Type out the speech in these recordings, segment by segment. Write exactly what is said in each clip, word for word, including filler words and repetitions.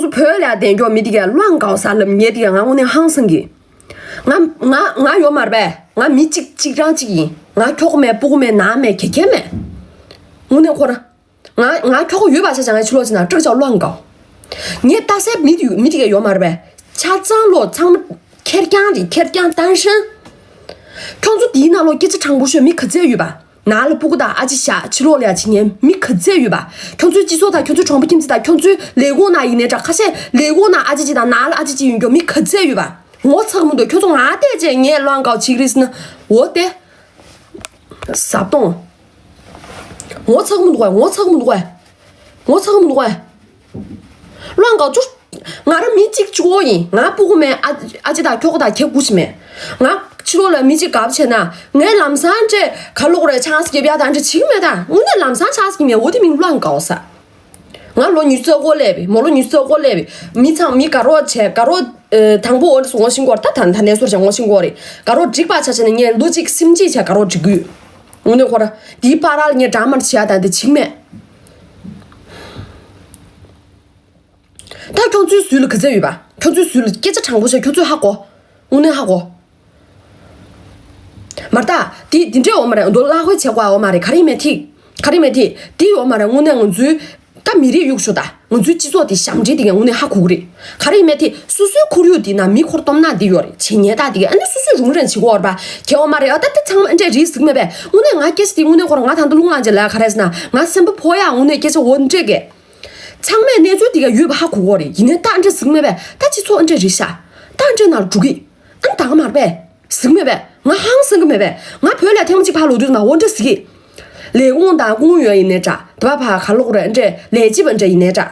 ཚོ་བོད་ལ་བསྡད་མགྱོགས་མི་དེ་གས་བློ་འགའ་ས་ལབ་ངས་དེ་གས་ང་དངོས་གནས་ཧང་སང་གི། ང་ང་ང་ཡོད་མ་རེད་པས། ང་མི་གཅིག་གཅིག་རང་གཅིག་ཡིན། ང་ཁྱོ་ག་མེད། སྤུ་གུ་མེད། ནང་མེད། ག་ག་མེད། དངོས་གནས་ཁོ་ར། ང་ང་ཁྱོ་ག་ཡོད་པ་ཆ་བཞག་ང་ཕྱི་ལོགས་ཕྱིན་ན་སྐྲག་ཆག་བློ་འགའ། ངས་ལྟ་སའི་མི་དེ་མི་དེ་གས་ཡོད་མ་རེད་པས། ཆ་ཚང་ལོ་ཚང་མ་ཁེར་རྐྱང་རེད། ཁེར་རྐྱང་སྟན་ཧྲན། ཁྱོད་ཚོ་དེའི་ནང་ལོགས་སྐད་ཆ་དྲང་པོ་ཤོད། མི་ག་ཚད་ཡོད་པ། ནང་ལ་སྤུ་གུ་དང་ཨ་ཅེ་བཞག་ཕྱི་ལོགས་ལ་ཡ་བྱེད་མཁན་མི་ག་ཚད་ཡོད་པ། ཁྱོད་ཚོའི་སྤྱི་ཚོགས་དང་ཁྱོད་ཚོའི་གྲོང་པ་ཁྱིམ་མཚེས་དང་ཁྱོད་ཚོའི་ལས་ཁུངས་ནང་ཡིན་ནའི་འདྲ། ཁ་ཤས་ལས་ཁུངས་ནང་ཨ་ཅེ་གཅིག་དང་ནང་ལ་ཨ་ཅེ་གཅིག་ཡོད་མཁན་མི་ག་ཚད་ཡོད་པ། ངོ་ཚ་གི་མི་འདུག་ཁྱོད་ཚོ་ང་བལྟས་བྱས་ངས་བློ་འགའ་བྱེད་ཀྱི་རེད་ཟེར་ན། འོ་དེ། ཟབ་གཏོང་། ངོ་ཚ་གི་མི་འདུག་གས། ངོ་ཚ་གི་མི་འདུག་གས། ངོ་ཚ་གི་མི་འདུག་གས། བློ་འགའ་བཅུར། ང་རང་མི་གཅིག་གཅིག་པོ་ཡིན། ང་སྤུ་གུ་མེད། ཨ་ཨ་ཅེ་དང་ཁྱོ་ག་དང་གྱ་དགུ་ཞིག་མེད། ང་ཕྱི་ལོགས་ལ་མི་གཅིག་དགའ་པོ་བྱས་ན་ངས་ལམ་སང་འདྲེ་ག་ལོག་རེད་ཆང་སྐྱེབ་ཡ་དང་འདྲེ་བྱེད་ཀྱི་མེད། ད་དངོས་གནས་ལམ་སང་ཆང་སྐྱེབ་མེད། འོ་དེ་མིན་བློ་འགའ་ས། ང་ལོ་ཉི་ཤུ་རྩ་དགུ་སླེབས་པས། མོ་ལོ་ཉི་ཤུ་རྩ་དགུ་སླེབས་པས། མི་ཚང་མི་དགའ་རོགས་བྱས། དགའ་རོགས་ཨེ་དང་པོ་འོ་འདྲ་སོང་ངོ་ཤེས་ཀྱི་ཡོད་རེད། ད་ད་ད་ནས་སོར་བྱས་ངོ་ཤེས་ཀྱི་ཡོད་རེད། དགའ་རོགས་འགྲིག་པ་ཆ་བྱས་ན་ངས་བློ་གཅིག་སེམས་གཅིག་བྱས་དགའ་རོགས་འགྲིག་གི་ཡོད། དངོས་གནས་ཁོ་ར། དེའི་བར་ལ་ངས་འདྲ་མ་འདྲ་བྱེད་ཡ་དང་དེ་བྱེད་ཀྱི་མེད། ད་ཁྱོད་ཚོའི་ཟུར་ལ་ག་ཚད་ཡོད་པ། ཁྱོད་ཚོའི་ཟུར་ལ་སྐད་ཆ་དྲང་པོ་བཤད། ཁྱོད་ཚོས་ཧ་གོ། དངོས་གནས་ཧ་གོ། མ་རེད་ད། དེ་དེ་འདྲས་འོ་མ་རེད། འདོ་གླ་ཧོལ་བྱེད་དགོས་འོ་མ་རེད། ག་རེ་མེད་ཐིག་ག་རེ་མེད་ཐིག་དེ་འོ་མ་རེད། དངོས་གནས་ང་ཚོའི་ད་མི་རིགས་གཡུག་ཤོག་ད། ང་ཚོའི་སྤྱི་ཚོགས་དེ་ཞབས་འདྲེན་དེ་གས་དངོས་གནས་ཧ་གོ་གི་རེད། ག་རེ་མེད་ཐིག་སོ་སོའི་ཁོར་ཡུག་དེ་ན་མི་འཁོར་སྟོབས་ན་དེ་ཡོད་རེད། བྱེད་ཉེས་ད་དེ་གས་ཨ་ནི་སོ་སོའི་རུང་རེན་བྱེད་དགོས་རེད་པ། གལ་འོ་མ་རེད། ཨ་ད་དེ་ཚང་མ་ཨ་འདྲས་རེད་ཟིག་མེད་པས། དངོས་གནས་ང་སྐད་ཆ་དེ་དངོས་གནས་ཁོ་རང་ང་ད་ལྟ་རླུང་ལངས་བྱས་ལ་ག་རེ་ཟེར་ན་ང་སེམས་པ་ཕོག་ཡག་དངོས་གནས་སྐད་ཆ་འོ་འདྲས་གས། ཚང་མས་གནས་ཚུལ་དེ་ག་ཡོད་པ་ཧ་གོ་གོ་རེད། ཡིན་ནའི་ད་ཨ་འདྲས་ཟིག་མེད་པས། ད་སྤྱི་ཚོགས་ཨ་འདྲས་རེད་ཤག་ད་ཨ་འདྲས་ནང་འགྲོ་གི། ཨ་ནི་ད་ག་མ་རེད་པས། ཟིག་མེད་པས། ང་ཧང་སང་གི་མེད་པས། ང་བོད་ལ་ཐེངས་མ་གཅིག་ཕར་ལོག་དུས་ན་འོ་འདྲས་ཟིག་གི། ལས་ཁུངས་དང་ཁུངས་ཡོད་ཡིན་ནའི་འདྲ། དེ་བ་ཕར་ག་ལོག་རེད་ཨ་འདྲས་ལས་བྱེད་པ་འདྲ་ཡིན་ནའི་འདྲ།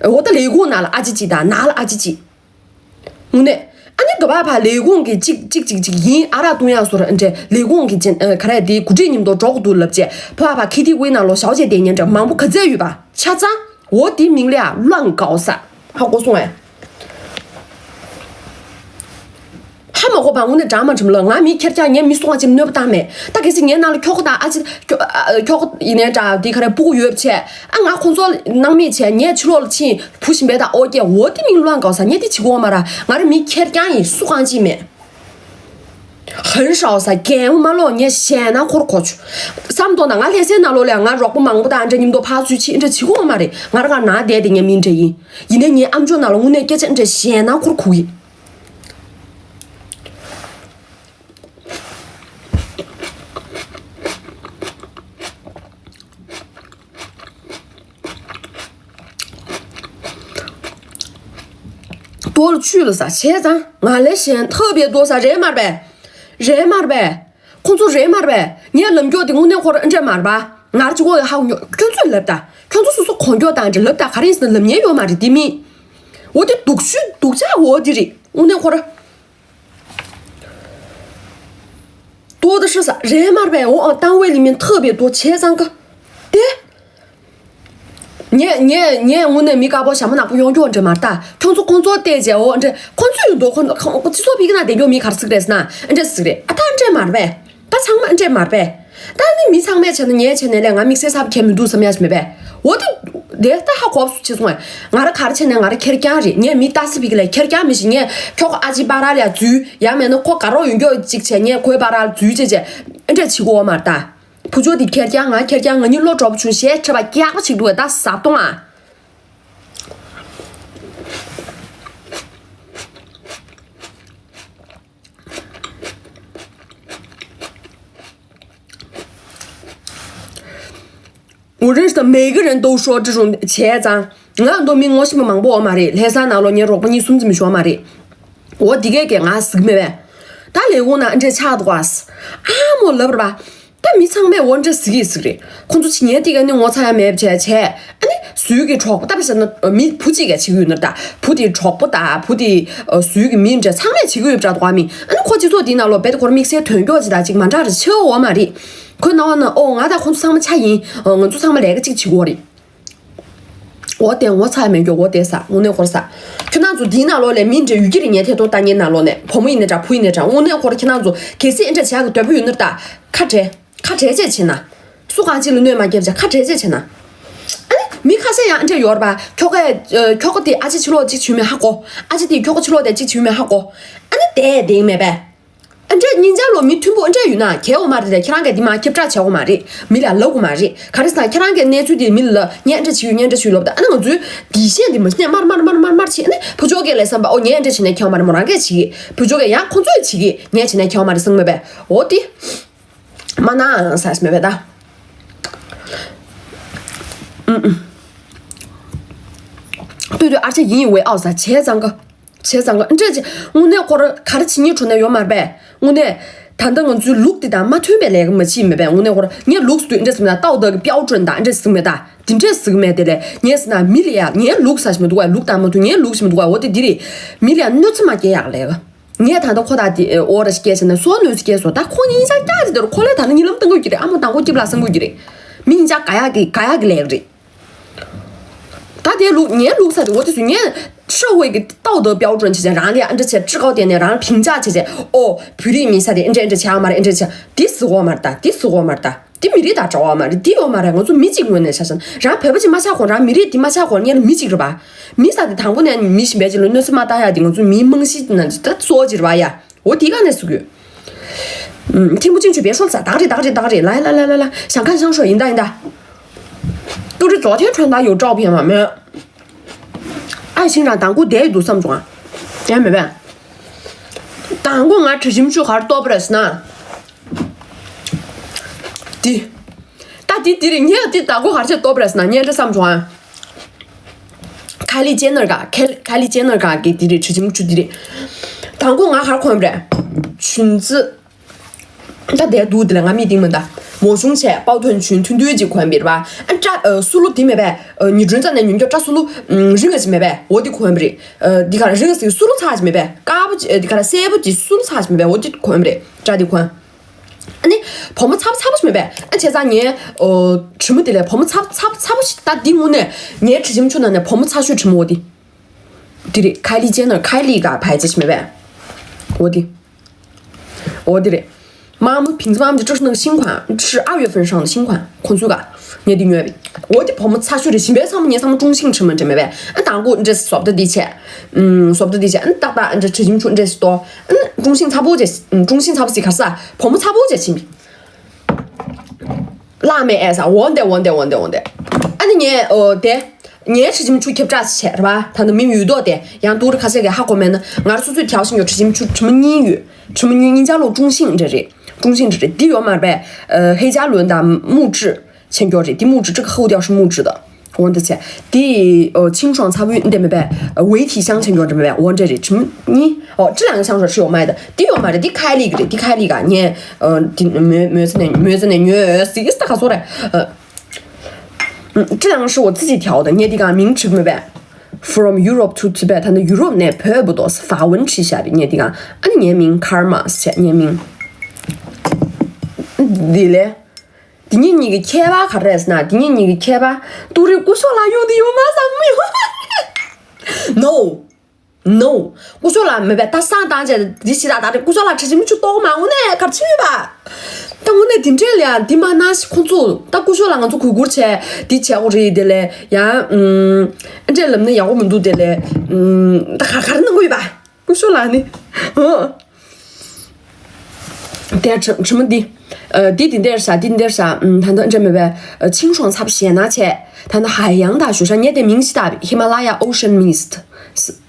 འོ་ད་ལས་ཁུངས་ནང་ལ་ཨ་ཅེ་གཅིག་དང་ནང་ལ་ཨ་ཅེ་གཅིག་དངོས་གནས། ཨ་ནི་དེ་བ་ཕར་ལས་ཁུངས་ཀྱི་གཅིག་གཅིག་གཅིག་གཅིག་ཡིན། ཨ་རག་བཏུང་ཡག་བཟོ་འདྲ་ཨ་འདྲས་ལས་ཁུངས་ཀྱི་ཅན་ཨ་ག་རེ་དེ་འགོ་ཁྲིད་མཉམ་དུ་འགྲོ་དགོས་འདུག་ལབ་བྱས་ཕར་ཕར་ཁི་ཏི་ཝི་ནང་ལོགས་ཞའོ་ཅེ་བསྡད་མཁན་འདྲ་མང་པོ་ག་ཚད་ཡོད་པ་ཆ་ཚང་། འོ་དེ་མིང་ལ་ཡ་བློ་འགའ་ས། ཧ་གོ་སོང་ངས། ཧ་མ་གོ་བ་དངོས་གནས་དྲང་མ་དྲང་ལ་ང་མི་ཁེར་རྐྱང་། ངས་མི་སུ་གང་ཅིག་གནོད་པ་བཏང་མེད། ད་གལ་སྲིད་ངའི་ནང་ལ་ཁྱོ་ག་དང་ཨ་ཅེ་ཁྱོ་ཨ་ཁྱོ་ག་ཡིན་ནའི་འདྲ། དེ་ག་རེ་སྤུ་གུ་ཡོད་བྱས་ཨ་ང་ཁོང་ཚོ་སྣང་མེད་བྱས་ངས་ཕྱི་ལོགས་ལ་ཕྱིན་བུ་བཞིན་པའི་ད་ཨོ་ཀེ། འོ་དེ་མིང་བློ་འགའ་ས། ངས་དེ་བྱེད་གོ་མ་ར། ང་རང་མི་ཁེར་རྐྱང་ཡིན། སུ་གང་ཅིག་མེད། ཧན་ཧྲའོ་ས་རྒན་མ་ལོག་ངས་ཞེད་སྣང་འཁོར་གོ་ཆུ། བསམ་དོ་ན་ང་ལྷ་སའི་ནང་ལོགས་ལ་ང་རོགས་པ་མང་པོ་དང་འདྲ་མཉམ་དུ་ཕར་ཚུར་ཕྱིན་འདྲ་བྱེད་གོ་མ་རེད། ང་རང་ག་ནང་བསྡད་དེ་ངས་མི་འདྲ་ཡིན། ཡིན་ནའི་ངའི་ཨམ་ཅོག་ནང་ལ་དངོས་གནས་སྐད་ཆ་འདྲ་ཞེད་སྣང་འཁོར་གོ་གི། ལྟོ་ལ་ཆུ་ལ་ཟ་བྱས་ཙང་ང་ལས་གཞན་ཐབས་པའི་ལྟོ་ཟ་རེད་མ་རེད་པས། རེད་མ་རེད་པས། ཁོང་ཚོ་རེད་མ་རེད་པས། ངས་ལབ་མགྱོགས་དེ་དངོས་གནས་ཁོ་རང་འདྲས་མ་རེད་པ། ང་ར་གཅིག་པོ་ཡང་ཧ་གོ་མགྱོགས། ཁྱོད་ཚོས་ལབ་ད། ཁྱོད་ཚོ་སོ་སོ་གོ་མགྱོགས་དང་འདྲ་ལབ་ད། ག་རེ་ཡིན་ཟེར་ན་ལབ་མཁན་ཡོད་མ་རེད། དེ་མིན། འོ་དེ་སྡུག་ཤོས་སྡུག་ཅག་འོ་དེ་རེད། དངོས་གནས་ཁོ་ར། ལྟོ་ད་ཧྲི་ས་རེད་མ་རེད་པས། འོ་ཨང་བཏང་བས་ལི་མིན་ཐབས་པའི་ལྟོ་བྱས་ཙང་ཀ། དེ། ངས་ངས་ངས་དངོས་གནས་མི་དཀར་པོ་ཞྭ་མོ་ནག་པོ་ཡོང་རྒྱུ་འདྲ་མ་རེད་ད། ཁྱོད་ཚོ་ཁོང་ཚོ་བལྟས་རྗེས་འོ་འདྲ་ཁོང་ཚོ་ཡོད་འདུག་ཁོ་ཁོ་སྤྱི་ཚོགས་ཕ་གི་ན་བསྡད་མགྱོགས་མི་ག་རེ་ཟིག་རེད་ཟེར་ན་འདྲ་ཟིག་རེད། ཨ་ད་འདྲ་མ་རེད་པས། ད་ཚང་མ་འདྲ་མ་རེད་པས། ད་ནི་མི་ཚང་མས་བྱས་ན་ངས་བྱས་ནས་ལས་ང་དམིགས་བསལ་གསར་པ་ཁྱེར་མི་འདུག་བསམ་ཡ་ཞིག་མེད་པས། འོ་དེ་དེ་ད་ཧ་གོ་བྱས་སོང་ངས། ང་ར་ག་རེ་བྱས་ནས་ང་ར་ཁེར་རྐྱང་རེད། ངས་མི་ལྟ་ས་ཕ་གི་ལ་ཁེར་རྐྱང་མི་ཤེས། ངས་ཁྱོ་ག་ཨ་ཅེ་པ་ར་ལ་འཛུལ་ཡང་མེད་ན་ཁོ་དགའ་རོགས་ཡོང་མགྱོགས་གཅིག་བྱས་ངས་ཁོའི་པ་ར་ལ་འཛུལ་བྱས་བྱས་འདྲ་བྱེད་དགོས་མ་རེད་ད། བུ་ཆོ་དེ་ཁེར་རྐྱང་ང་ཁེར་རྐྱང་། ང་གཉིས་བློ་གྲོགས་པོ་བྱུང་ཞེས་ཁྲེལ་བ་སྐྱག་པ་ཞིག་འདུག་གས། ད་ཟ་གཏོང་ཨ། འུ་རེས་དང་མེ་གི་རེན་ཏོ་ཤོ་ཏི་རུང་བྱས་ཙང་ང་འདོ་མི་ངོ་ཤེས་པ་མང་པོ་ཡོད་མ་རེད། ལྷ་ས་ནང་ལོགས་ངའི་རོགས་པ་གཉིས་གསུམ་ཙམ་ཞིག་ཡོད་མ་རེད། འོ་འདི་གས་ཀྱིས་ང་ཟིག་མེད་པས། ད་ལས་ཁུངས་ནང་ཨ་འདྲས་ཆགས་འདུག་ཨ། ཨ་མོ་ལབ་ར་བ། ད་མི་ཚང་མས་འོ་འདྲས་ཟིག་གིས་ཟིག་རེད། ཁོང་ཚོ་ཕྱི་ཉལ་དེ་ག་ནི་ངོ་ཚ་ཡ་མེད་བྱས་བྱས། ཨ་ནི་ཟུར་གྱི་གྲོགས་པོ་ད་པ་ཟེར་ན་མི་བུ་གཅིག་གིས་བྱེད་ཀྱི་ཡོད་ནི་རེད་ད། བུ་དེའི་གྲོགས་པོ་དང་བུ་དེའི་ཟུར་གྱི་མི་འདྲ་ཚང་མས་བྱེད་ཀྱི་ཡོད་པ་འདྲ་འདུག་ཨ། མི་ཨ་ནི་ཁོ་སྤྱི་ཚོགས་འདི་ནང་ལོགས་རྦད་དེ་ཁོར་དམིགས་བསལ་དོན་གྱོགས་ཅིག་དང་ཅིག་མ་འདྲ་རེ་ཆེ་བ་ཡོད་མ་རེད། ཁོའི་སྣང་བ་ན་ཨོ་ང་དང་ཁོང་ཚོ་ཚང་མ་ཆ་ཡིན། ང་ཚོ་ཚང་མ་ལས་ཀ་གཅིག་བྱེད་ཀྱི་ཡོད་རེད། འོ་དེ་ངོ་ཚ་ཡ་མེད་རྒྱུ་འོ་དེ་ས་དངོས་གནས་ཁོར་ས། ཁྱོད་རང་ཚོ་འདིའི་ནང་ལོགས་ལ་མི་འདྲ་ཡུལ་གྱི་རིགས་ངས་ཐད་གཏོང་ལྟ་མཁན་ནང་ལོགས་ནས་བུ་མོ་ཡིན་ནའི་འདྲ་བུ་ཡིན་ནའི་འདྲ་དངོས་གནས་ཁོར་ཁྱེད་རང་ཚོ་གལ་སྲིད་ཨེ་འདྲ་བྱེད་ཡག་གི་འདོད་པ་ཡོད་ན་ད་ཁ་བྲལ། ཁ་བྲལ་བྱས་བྱེད་ན། སུ་གང་ཅིག་ལ་གནོད་མ་བསྐྱལ་བྱས་ཁ་བྲལ་བྱས་བྱེད་ན། ཨ་ནི་ མི་ཁ་ཤས་ཡང་འདྲ་ཡོད་རེད་པ། ཁྱོ་གས་ཁྱོ་ག་དེ་ཨ་ཅེ་ཕྱི་ལོགས་གཅིག་བྱུང་མེད་ཧ་གོ། ཨ་ཅེ་དེ་ཁྱོ་ག་ཕྱི་ལོགས་དེ་གཅིག་བྱུང་མེད་ཧ་གོ། ཨ་ནི་དེ་དེ་མེད་པས། ཨ་འདྲ་ཉིན་ཅག་ལོ་མི་མཐུན་པོ་ཨ་འདྲ་ཡོད་ན་གལ་ཡོད་མ་རེད། ཁྱེད་རང་གིས་དེ་མ་ཁྱབ་བསྒྲགས་བྱེད་དགོས་མ་རེད། མི་ལ་ལབ་དགོས་མ་རེད། ག་རེ་ཟེར་ན་ཁྱེད་རང་གི་གནས་ཚུལ་དེ་མི་ལ་ངས་ཨ་འདྲ་བྱེད་ཡོད། ངས་ཨ་འདྲ་བྱེད་ཡོད་ལབ་ད། ཨ་ནི་ང་ཚོའི་འདི་ཤེས་འདི་མ་ཤེས་མར་མར་མར་མར་མར་བྱེད། ཨ་ནི་བུ་ཆོག་གིས་ལས་བསམ་པ་ཨོ་ངས་ཨ་འདྲ་བྱེད་ན་ཁྱད་པར་མ་རེད། མོ་རང་གིས་བྱེད་ཀྱི། བུ་ཆོག་གིས་ཡང་ཁོང་ཚོས་བྱེད་ཀྱི། ངས་བྱེད་ན་ཁྱད་པར་མ་རེད་གསུངས་མེད་པས། འོ་དེ། མ་ན་ཟེར་མེད་པས་ད། ཨུམ་ཨུམ། ལྟོས་ལྟོས། ཨར་ཅེ་ཡིན་ཡིན་ཝེ་ཨའོ་ཟ། བྱས་ཙང་ག་བྱས་ཙང་ག་འདྲ་ཅེ། དངོས་གནས་ཁོ་ར་ག་རེ་བྱེད་སྙིང་བྲོ་ན་ཡོད་མ་རེད་པས། དངོས་གནས། ད་ལྟ་ང་ཚོའི་ལུགས་འདི་དང་མ་མཐུན་པའི་ལས་ཀ་མ་བྱེད་མེད་པས། དངོས་གནས་ཁོ་ར་ངས་ལུགས་སུ་འདྲ་ཟེར་མེད་ད། ཏའོ་ཏའོ་གི་པའོ་ཀྲོན་དང་འདྲ་ཟེར་མེད་ད། འདི་འདྲ་ཟེར་མེད་དེ་ལས་ངས་ཟེར་ན་མི་ལ་ཡ་ངའི་ལུགས་ཟ་ཞིག་མི་འདུག་ག་ལུགས་དང་མ་མཐུན། ངའི་ལུགས་ཞིག་མི་འདུག་ག་འོ་དེ་འདི་རེད། མི་ལ་ཡ་གནོད་འཚེ་མ་སྐྱེལ་ཡག་ལས་ཀ་ངས་ད་ལྟ་ཁོ་དང་དེ་ཨོ་ར་ཞིག་སྐྱེས་ཟེར་ན་སོ་གནོད་སྐྱེས་སོ། ད་ཁོ་གཉིས་ཆ་སྐྱག་ཅིག་དེ་རུ་ཁོ་ལས་ད་ནི་ཉི་ལམ་བཏང་དགོས་ཀྱི་རེད། ཨ་མ་དང་པོ་སྐྱིབ་ལ་བསམ་དགོས་ཀྱི་རེད། མི་གཉིས་ཆ་ག་ཡག་གི་ག་ཡག་གི་ལས་རེད། ད་དེ་ལུགས་ངའི་ལུགས་ས་དེ་འོ་དེ་སུ་ངས་社会གི་道德标准བྱས་བྱས་རང་ལས་ཨ་འདྲ་བྱས།制高点ནས་རང་评价བྱས་བྱས། ཨོ་བོད་རིགས་མིན་ས་དེ་ཨ་འདྲ་ཨ་འདྲ་བྱས་ཡག་མ་རེད། ཨ་འདྲ་བྱས་དེ་ཟེར་དགོས་མ་རེད་ད། དེ་ཟེར་དགོས་མ་རེད་ད། དེ་མི་རིགས་དང་འབྲེལ་བ་མ་རེད། དེ་ཡོད་མ་རེད། ང་ཚོ་མི་གཅིག་ངོས་ནས་ཆ་བཞག་ན་རང་བོད་པ་གཅིག་མ་ཆགས་གོང་རང་མི་རིགས་དེ་མ་ཆགས་གོང་ངས་ལ་མི་གཅིག་རེད་པ། མི་ས་དེ་དང་པོ་ནས་མི་གཞན་པའི་གཅིག་ལ་གནོད་འཚེ་མ་བཏང་ཡ་དེ་ང་ཚོ་མིའི་རྨང་གཞི་ནང་ད་གཙོ་བོ་གཅིག་རེད་པ་ཡ། འོ་དེ་ག་ནས་ཟེར་གི་ཡོད། ཨུམ།听不进去别说了，ད་རེད་ད་རེད་ད་རེད། ལ་ལ་ལ་ལ་ལ། 想看香水， ཡིན་ད་ཡིན་ད། 都是昨天穿的，有照片吗？没有。 ཨ་ཤིང་རང་དང་པོ་བསྡད་ཡོད་འདུག་བསམ་བྱུང་ཨ། ཡང་མེད་པས། དང་པོ་ང་དྲི་ཞིམ་ཆུ་ག་རེ་གཏོར་པ་རེད་ཟེར་ན། འདི། ད་འདི་འདི་རེད། ངས་འདི་དང་པོ་ག་རེ་བྱས་གཏོར་པ་རེད་ཟེར་ན་ངས་འདྲ་བསམ་བྱུང་ཨ། ཁ་ལི་ཇེ་ནར་ག་ཁ་ཁ་ལི་ཇེ་ནར་ག་གི་འདི་རེད། དྲི་ཞིམ་ཆུ་འདི་རེད། དང་པོ་ང་ག་རེ་གོན་པ་རེད། ཆུན་ཙི། ད་དེ་འདུག་དེ་ལ་ང་མིག་གཏིང་མ་ད། མོ་གཞུང་བྱས་པའོ་ཐོན་ཆུན་ཐུང་ཐུང་ཅིག་གོན་པ་རེད་པ། ཨ་ཏྲ་ཨ་སུ་ལུ་དེ་མེད་པས། ཨ་ཉི་སྒྲོན་རྩ་ནས་ཉུང་སྐྱོ་ཏྲ་སུ་ལུ་ཨམ་རིང་ང་ཅིག་མེད་པས། འོ་དེ་གོན་པ་རེད། ཨ་འདི་ག་ར་རིང་ང་ཅིག་སུ་ལུ་ཚ་ཅིག་མེད་པས། དཀར་པོ་ཅིག་ཨ་འདི་ག་ར་སེར་པོ་ཅིག་སུ་ལུ་ཚ་ཅིག་མེད་པས། འོ་དེ་གོན་པ་རེད། ཏྲ་དེ་གོན། ཨ་ནི་བུ་མོ་ཚ་པོ་ཚ་པོ་ཞིག་མེད་པས། ཨ་བྱས་ཙང་ངའི་ཨོ་དྲི་མ་དེ་ལས་བུ་མོ་ཚ་པོ་ཚ་པོ་ཚ་པོ་ཞིག་ད་འདི་དངོས་གནས་ངའི་དྲི་ཞིམ་ཆུ་ནང་ནས་བུ་མོ་ཚ་ཤོས་དྲི་མ་འོ་དེ། དེ་རེད། ཁའི་ལི་ཇེ་ནར། ཁའི་ལི་ག་ཕལ་ཆེར་ཞིག་མེད་པས། འོ་དེ། འོ་དེ་རེད།妈妈瓶子妈妈的这是那个新款，是二月份上的新款，ཁོང་ཚོའི་ག་ངས་འདི་ཉོས་པས། འོ་དེ་བུ་མོ་ཚ་ཤོས་རེད། ཞིམ་པའི་ཚ་མོ་ངས་ཚ་མོ་ཀྲུང་ཤིང་དྲི་མ་དྲི་མེད་པས། ཨ་དང་པོ་འདྲེ་བཟོ་ལྟ་འདི་བྱས། ཨུམ་བཟོ་ལྟ་འདི་བྱས། ཨ་ཏག་ཏག་འདྲེ་དྲི་ཞིམ་ཆུ་འདྲེ་སྟོ། ཨ་ཀྲུང་ཤིང་ཚ་པོ་བྱས། ཀྲུང་ཤིང་ཚ་པོ་ཟིག་ག་ས་བུ་མོ་ཚ་པོ་བྱས་ཕྱིན་པས། བླ་མའི་ཨེ་ས་འོན་ཏེ་འོན་ཏེ་འོན་ཏེ་འོན་ཏེ། ཨ་ནི་ངས་ཨོ་དེ། ངའི་དྲི་ཞིམ་ཆུ་ཁྱབ་བསྒྲགས་བྱས་རེད་པ། ད་ནི་མི་ཡུལ་ཐོག་དེ་ཡང་དུ་རི་ཁ་ཤས་ཀྱིས་ཧ་གོ་མེད་ན་ང་རང་སོ་སོས་དེའོ་ཤིང་ཡོད། དྲི་ཞིམ་ཆུ་དྲི་མ་གཉིས་ཡོད། དྲི་མ་གཉིས་གཉིས་ཆ་ལོ་ཀྲུང་ཤིང་འདྲ་རེད། ཀྲུང་ཤིང་འདྲ་རེད། འདི་ཡོད་མ་རེད་པས། ཧེ་ཅ་ལོན་དང་木质 ཆེན་སྐྱོར་རེད། འདི་木质这个后调是木质的། འོ་འདི་བྱས། འདི་ཨོ་清爽ཚ་བོའི་འདི་མེད་པས།维体香ཆེན་སྐྱོར་འདི་མེད་པས། འོ་འདྲ་རེད། དྲི་མ་གཉིས། ཨོ་这两个香水是有卖的། འདི་ཡོད་མ་རེད། འདི་ཁའི་ལི་གི་རེད། འདི་ཁའི་ལི་ག་ངས་ཨོ་འདི་མོས་མོས་ཚ་ནས་མོས་ཚ་ནས་ཉོས་ཟིག་ཨིས་ད་ག་སོ་རེད། 这两个是我自己调的，ངས་འདི་ག་མིང་བྲིས་མེད་པས། From Europe to Tibet། ད་ནི་ཡུ་རོབ་ནས་བོད་བར་དུ། 法文 བྲིས་བཞག་རེད། ངས་འདི་ག་ཨ་ནི་ངའི་མིང་Karma ཟེར། ངའི་མིང་འདི་ལས། འདི་གཉིས་གཉིས་ཀྱི་ཁྱད་པར་ག་རེ་རེད་ཟེར་ན། འདི་གཉིས་གཉིས་ཀྱི་ཁྱད་པར། ཏུ་རི་སྐུ་ཞབས་ལགས་ཡོང་འདི་ཡོད་མ་བསམ་ཡོད། No No སྐུ་ཞབས་ལགས་མེད་པས། ད་སང་བཏང་བྱས་འདི་ཞིག་ད་ད་རེད། སྐུ་ཞབས་ལགས་དྲི་ཞིམ་ཆུ་གཏོར་མ་འོང་ནས་གར་ཕྱིན་ཡོད་པ། ད་དངོས་གནས་འདི་འདྲས་ལ་ཡང་འདི་མ་གནང་ཞིག་ཁོང་ཚོ་ད་སྐུ་ཞབས་ལགས་ང་ཚོ་གུས་བཀུར་བྱས་འདི་བྱས་འོ་རེད། དེ་ལས་ཡང་ཨུམ་ཨ་འདྲས་ལབ་ན་ཡག་པོ་མི་འདུག་དེ་ལས་ཨུམ་ད་ག་ག་རེ་གནང་གི་ཡོད་པ། སྐུ་ཞབས་ལགས་ནི་ཨོ། དེ་དྲི་དྲི་མ་འདི། ཨ་འདི་འདི་འདིར་ས་འདི་འདིར་ས་ཨུམ་ད་ལྟ་འདྲ་མེད་པའི་ཨ་清爽ཚབ་ཞེ་ན་བྱས། ད་ལྟ་海洋大雪山། ངས་དེ་མིང་ཞིག་བཏགས་པའི་Himalaya Ocean Mist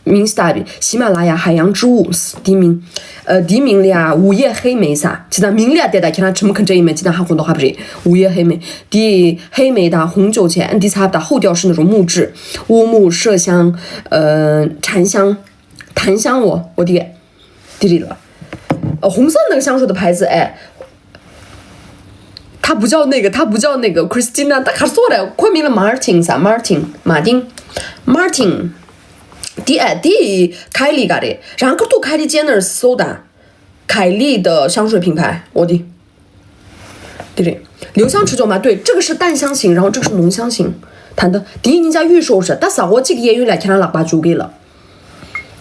མིང་ཞིག་བཏགས་པའི་喜马拉雅海洋之雾འདི་མིང་། ཨ་འདིའི་མིང་ལ་ཡ་午夜黑莓ས་ཇི་ལྟར་མིང་ལ་ཡ་དེ་ད་ཁྱེད་རང་དྲི་མ་ག་འདྲ་ཡིན་མིན་ཇི་ལྟར་ཧ་གོ་མདོག་ཁ་པོ་རེད། 午夜黑莓འདི་黑莓དང་红酒བྱས། ཨ་འདི་ཚབ་དང后调是那种木质乌木麝香། ཨ་沉香། 檀香འོ་འོ་དེ། དེ་རེད་ལ། ཨ་红色那个香水的牌子哎。他不叫那个，他不叫那个 Christina，ད་ག་རེ་ཟེར་རེད། ཁོའི་མིང་ལ་Martin ས། Martin མ་ཏིང་། Martin དེ་ཨ་དེ་ཁའི་ལི་ག་རེད། རང་ཁ་ཐུག་Kylie Jenner ཟེར་དང་། 凯利的香水品牌འོ་དེ། དེ་རེད།留香持久吗？对，这个是淡香型，然后这个是浓香型。谈的第一人家预售是，但啥货这个也有两千两百九给了。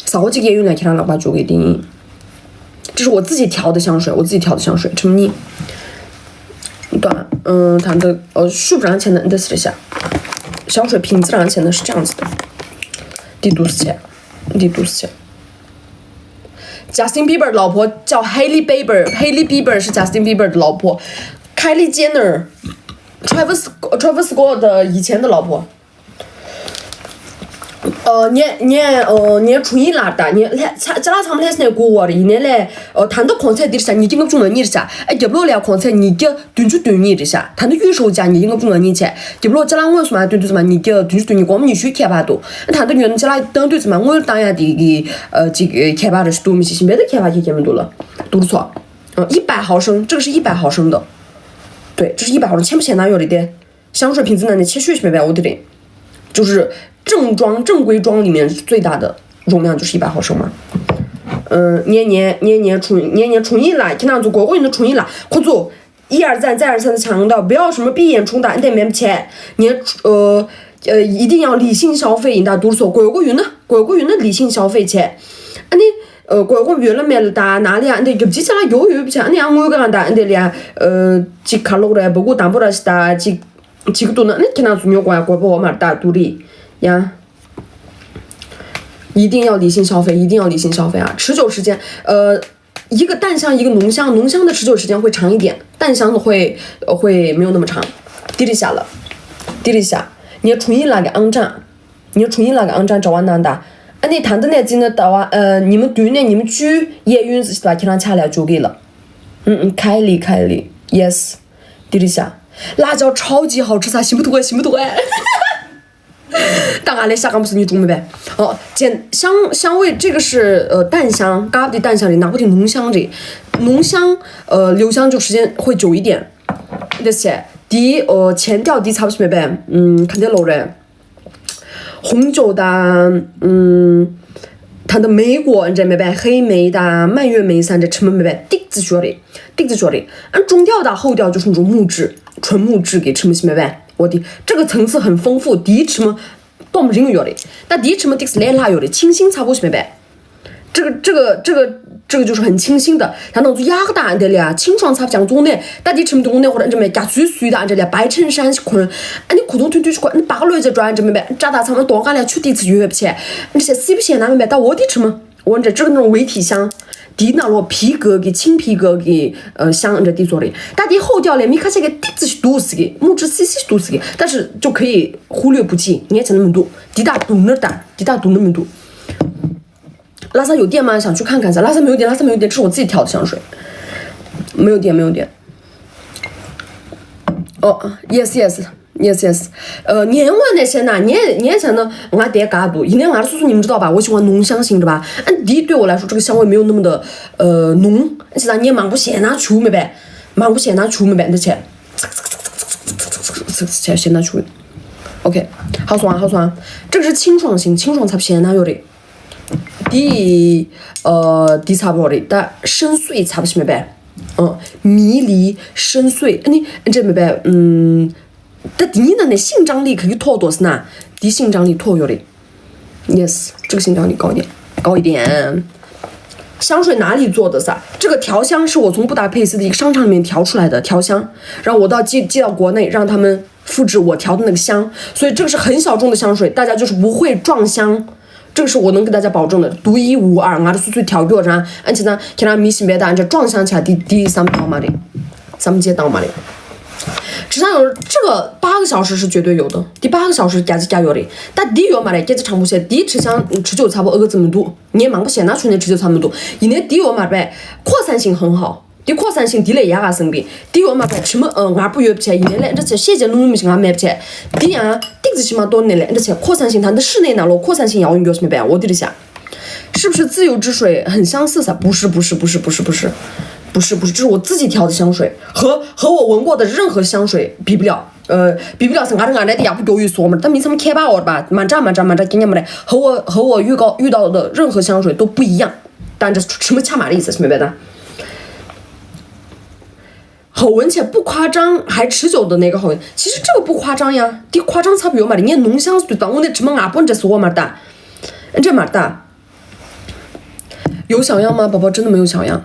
啥货这个也有两千两百九给第一。这是我自己调的香水，我自己调的香水，这么你。对，嗯，谈的呃，是不是两千的？这是一下。香水瓶子上写的是这样子的，帝都写，帝都写。Justin Bieber 老婆叫 Hailey Bieber，Hailey Bieber 是 Justin Bieber 的老婆，Kylie Jenner，Travis Travis Scott 的以前的老婆。 ངའི་ངའི་ངའི་དྲུང་ཡིག་ལགས་དང་ངའི་ལྷ་ཅ་ལག་ཚང་མ་ལྷས་ནས་སྒུག་བར་ཡིན་ནའི་ལས། ད་ལྟ་གོང་ཚད་འདིར་བཞག་ཉིས་བརྒྱ་ལྔ་བཅུ་ང་གཉིས་རེད་བཞག་ཨ་རྒྱབ་ལོགས་ལས་གོང་ཚད་ཉིས་བརྒྱ་བདུན་ཅུ་དོན་གཉིས་རེད་བཞག་ད་ལྟ་གཡུས་ཧྲོ་བྱས་ཉིས་བརྒྱ་ལྔ་བཅུ་ང་གཉིས་བྱས་རྒྱབ་ལོགས་ཅ་ལག་དངོས་སུ་མ་སྟོན་དུས་ཙམ་ཉིས་བརྒྱ་བདུན་ཅུ་དོན་གཉིས་སྒོར་མོ་ཉི་ཤུའི་ཁྱད་པར་འདུག་ཨ་ད་ལྟ་ཉོས་ན་ཅ་ལག་བཏང་དུས་ཙམ་དངུལ་བཏང་ཡ་དེ་གི་ཅིག་ཁྱད་པར་རེ་ཞིག་འདུག་མི་ཤེས་ཤིང་བལ་དུ་ཁྱད་པར་ཁྱད་ཁྱད་མི་འདུག་ལ། 读错。一百毫升，这个是一百毫升的。对，这是一百毫升，全部写哪有的？ 香水瓶子那里切血没白无的嘞，就是正装正规装里面最大的容量就是一百毫升嘛。嗯，年年年年冲年年冲一来，听到就国国人的冲一来，快速一而再再而三的强调，不要什么闭眼冲打，你得没钱，你呃呃一定要理性消费，你得读所国国人呢，国国人的理性消费钱，啊你呃国国人了没了打哪里啊？你得有几千了有有不钱，你要我刚打，你得连呃几卡路来，不过打不了是打几。 བྱེད་ཀྱི་འདུག་ན་ནི་ཁྱེད་རང་ཚོ་ཉོ་དགོས་ཡ་དགོས་པ་འོ་མར་ལྟ་དུ་རེད་ཡ། 一定要理性消费，一定要理性消费啊！持久时间，呃，一个淡香，一个浓香，浓香的持久时间会长一点，淡香的会会没有那么长。迪丽夏了，迪丽夏，你要重新来个昂站，你要重新来个昂站找完难的。啊，你谈的那金的到啊，呃，你们对那你们去夜运是吧？可能差了就给了。嗯嗯，凯里凯里，yes。 迪丽夏，辣椒超级好吃，啥行不通哎，行不通哎。大家来下个不是你中没呗？哦，简香香味这个是呃淡香，咖啡淡香里拿不定浓香里，浓香呃留香就时间会久一点。而且第呃前调第差不多没呗？嗯，肯定老人。 红酒的，嗯，它的莓果你知道没呗？黑莓的、蔓越莓啥的，全部没呗？滴子雪里，滴子雪里。俺中调的后调就是那种木质，纯木质给吃没没呗？我的这个层次很丰富，第一吃么，多么人有的，但第一吃么滴子来辣有的，清新差不多没呗？ 这个这个这个这个就是很清新的，它能做压个大的了，清爽差不讲中的，大家吃不懂那会儿这么加水水的这里白衬衫是困，哎，你普通推推是困，你八个月就转这么呗，扎大长么多干了去地吃月不去，你是是不是那么呗？到我的吃么？我这这个那种围体香，迪那罗皮革给青皮革给呃香这地做的，大家后调嘞，你看这个地子是毒死的，木质气息是毒死的，但是就可以忽略不计，你也只能多，迪大毒那大，迪大毒那么多。 拉萨有店吗？想去看看一下。拉萨没有店，拉萨没有店，这是我自己调的香水，没有店，没有店。哦，yes yes yes yes，呃，年味那些呢，年年前呢，我还得嘎不，因为俺叔叔你们知道吧，我喜欢浓香型的吧，嗯，的对我来说这个香味没有那么的呃浓，现在年忙不闲啊，球没呗，忙不闲啊，球没呗，那钱，钱先拿去。OK，好爽啊，好爽啊！这个是清爽型，清爽才不闲啊，有的。 第呃第三波的，但深邃差不多没白，嗯，迷离深邃，你这没白，嗯，但第一呢，那性张力可以拖多是呢，第性张力拖有的，yes，这个性张力高一点，高一点。香水哪里做的撒？这个调香是我从布达佩斯的一个商场里面调出来的调香，然后我到寄寄到国内，让他们复制我调的那个香，所以这个是很小众的香水，大家就是不会撞香。 这个是我能给大家保证的，独一无二。俺这岁数调过啥，而且呢，给他迷信别的，这撞香起来第第三道嘛的，咱们接到嘛的。只要有这个八个小时是绝对有的，第八个小时加是加有的，但第有嘛的，给这长不些，第持香持久差不多二个这么多，你也忙不闲拿出那持久差不多，因为第有嘛呗，扩散性很好。 的扩散性地雷压啊生病，的有嘛白吃么嗯俺不约不起，一年来这些谢节弄不行俺买不起，的呀，顶子起码多年来这些扩散性，它的室内哪路扩散性要用什么办？我的想，是不是自由之水很相似撒？不是不是不是不是不是不是不是，这是我自己调的香水，和和我闻过的任何香水比不了。呃，比不了是俺俺来的也不多于说嘛，但没什么开吧我吧，蛮炸蛮炸蛮炸，今年没来，和我和我预告遇到的任何香水都不一样。 但这什么恰马的意思是没白的。好闻且不夸张，还持久的那个好闻，其实这个不夸张呀，第夸张差不多嘛的。你浓香水当我那什么啊，不这是我买的，这买的。有小样吗？宝宝真的没有小样。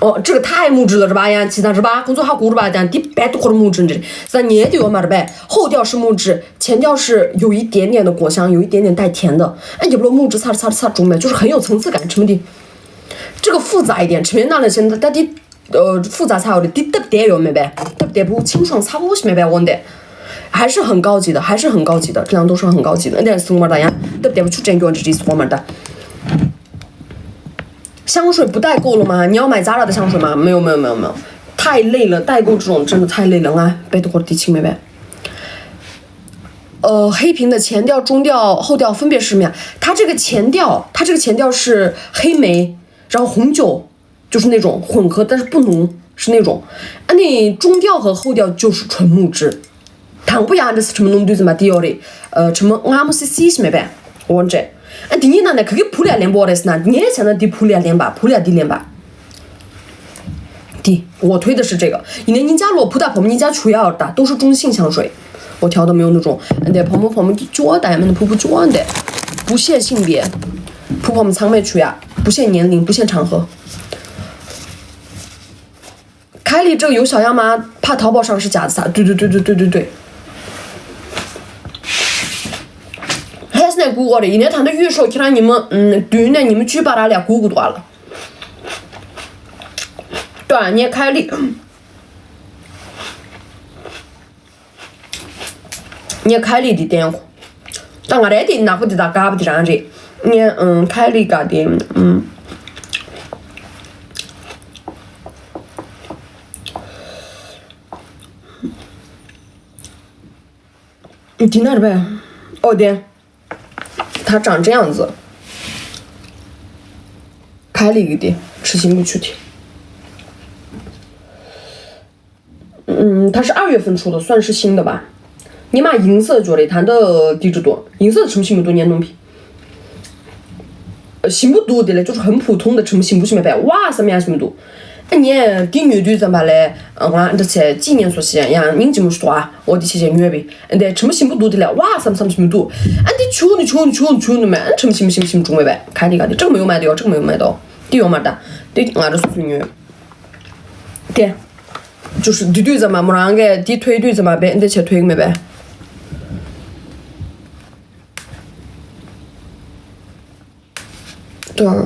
哦，这个太木质了，是吧？呀，其他是吧？工作好苦是吧？讲的白都可是木质的，咱也得有嘛，是呗？后调是木质，前调是有一点点的果香，有一点点带甜的。哎，也不说木质，擦擦擦中呗，就是很有层次感，什么的。这个复杂一点，前面那的现在到底呃复杂才有的，的特别有没呗？特别不清爽，擦不是没呗？我得，还是很高级的，还是很高级的，质量都是很高级的。那点送嘛，大家特别不出真给我这这送嘛的。香水不代购了吗？你要买 Zara 的香水吗？没有没有没有没有，太累了，代购这种真的太累了啊！别的货提醒没呗。呃，黑瓶的前调、中调、后调分别是什么呀？它这个前调，它这个前调是黑莓，然后红酒，就是那种混合，但是不浓，是那种。啊，那中调和后调就是纯木质。 དང་པོ་ཡང་འདྲ་ས་ཁྲིམས་ནོམ་དུས་ཙམ་པ་དེ་ཡོད་རེད། ཨ་ཁྲིམས་སྔ་མོ་སི་སི་ཞིག་མེད་པས། འོ་འདྲས། ཨ་དེ་གཉིས་ནང་ནས་ག་གི་བུ་ལ་ལེན་པོ་རེད་ཟེར་ན། ངས་བྱས་ན་དེ་བུ་ལ་ལེན་པ། བུ་ལ་དེ་ལེན་པ། དེ། 我推的是这个。 ཡིན་ནའི་གཉིས་ཆ་ལོ་བུ་དང་བུ་མོ་གཉིས་ཆ་ཆུ་ཡག་ད་都是中性香水。 我调的没有那种。 འདས་བུ་མོ་བུ་མོ་ཅུ་ཨ་ད་ཡ་མིན་བུ་བུ་ཅུ་ཨ་འདས། 不限性别。 བུ་བུ་མོ་ཚང་མས་ཆུ་ཡག 不限年龄，不限场合。 凯莉这个有小样吗？怕淘宝上是假的撒。对对对对对对对。 ལྷས་ནས་སྒུག་དགོས་རེད། ཡིན་ནའི་ད་ལྟ་གཡོས་ཤོག་ཁྱེད་རང་ཉི་མ་ཨུམ་བདུན་ནས་ཉི་མ་བཅུའི་བར་ལ་སྒུག་དགོས་འདུག་ཨ་ལ། ལྟོས་ཨ་ངས་ཁ་ལི། ངས་ཁ་ལི་འདི་བསྟན་གོ། ད་ང་རའི་དེ་ནག་པོ་འདི་དང་དཀར་པོ་འདི་རང་རེད། ངས་ཨུམ་ཁ་ལི་ག་དེ་ཨུམ། 你听到了呗？哦，对，它长这样子。凯莉的，吃西木去的。嗯，它是二月份出的，算是新的吧。你买银色就得谈的地址多，银色的什么新不多年东西。 ཞིམ་པོ་འདུག་དེ་ལས་就是很普通的 ཁྲིམས་ཞིམ་པོ་ཞིག་མེད་པས། ཝ་བསམ་ཡ་ཞིམ་པོ་འདུག་ཨ་ངས་འདི་ཉོས་དུས་ཙམ་པ་ལས་ང་འདི་ཚེ་ཅི་ཉན་སོ་ཞེས་ཡང་སྙིང་རྗེ་མོ་ཞིག་འདུག་ཨ། འོ་འདི་ཆེ་ཆེ་ཉོས་པས། འདི་ཁྲིམས་ཞིམ་པོ་འདུག་དེ་ལས་ཝ་བསམ་བསམ་ཞིམ་པོ་འདུག་ཨ་འདི་ཆུ་ནི་ཆུ་ནི་ཆུ་ནི་ཆུ་ནི་མེད། ཨ་ཁྲིམས་ཞིམ་ཞིམ་ཞིམ་བྱུང་མེད་པས། ག་འདི་ག་འདི་ཀྲིག་མ་ཡོང་མ་འདི་ཡོ་ཀྲིག་མ་ཡོང་མ་འདི་འདི་ཡོང་མ་ད། འདི་ང་རང་སོ་སོས་ཉོས། དེ། 就是འདི་དུས་ཙམ་པ་མོ་རང་གིས་འདི་ཐོས་དུས་ཙམ་པ་བས་འདི་ཆེ་ཐོས་ཀྱི་མེད་པས། དང་།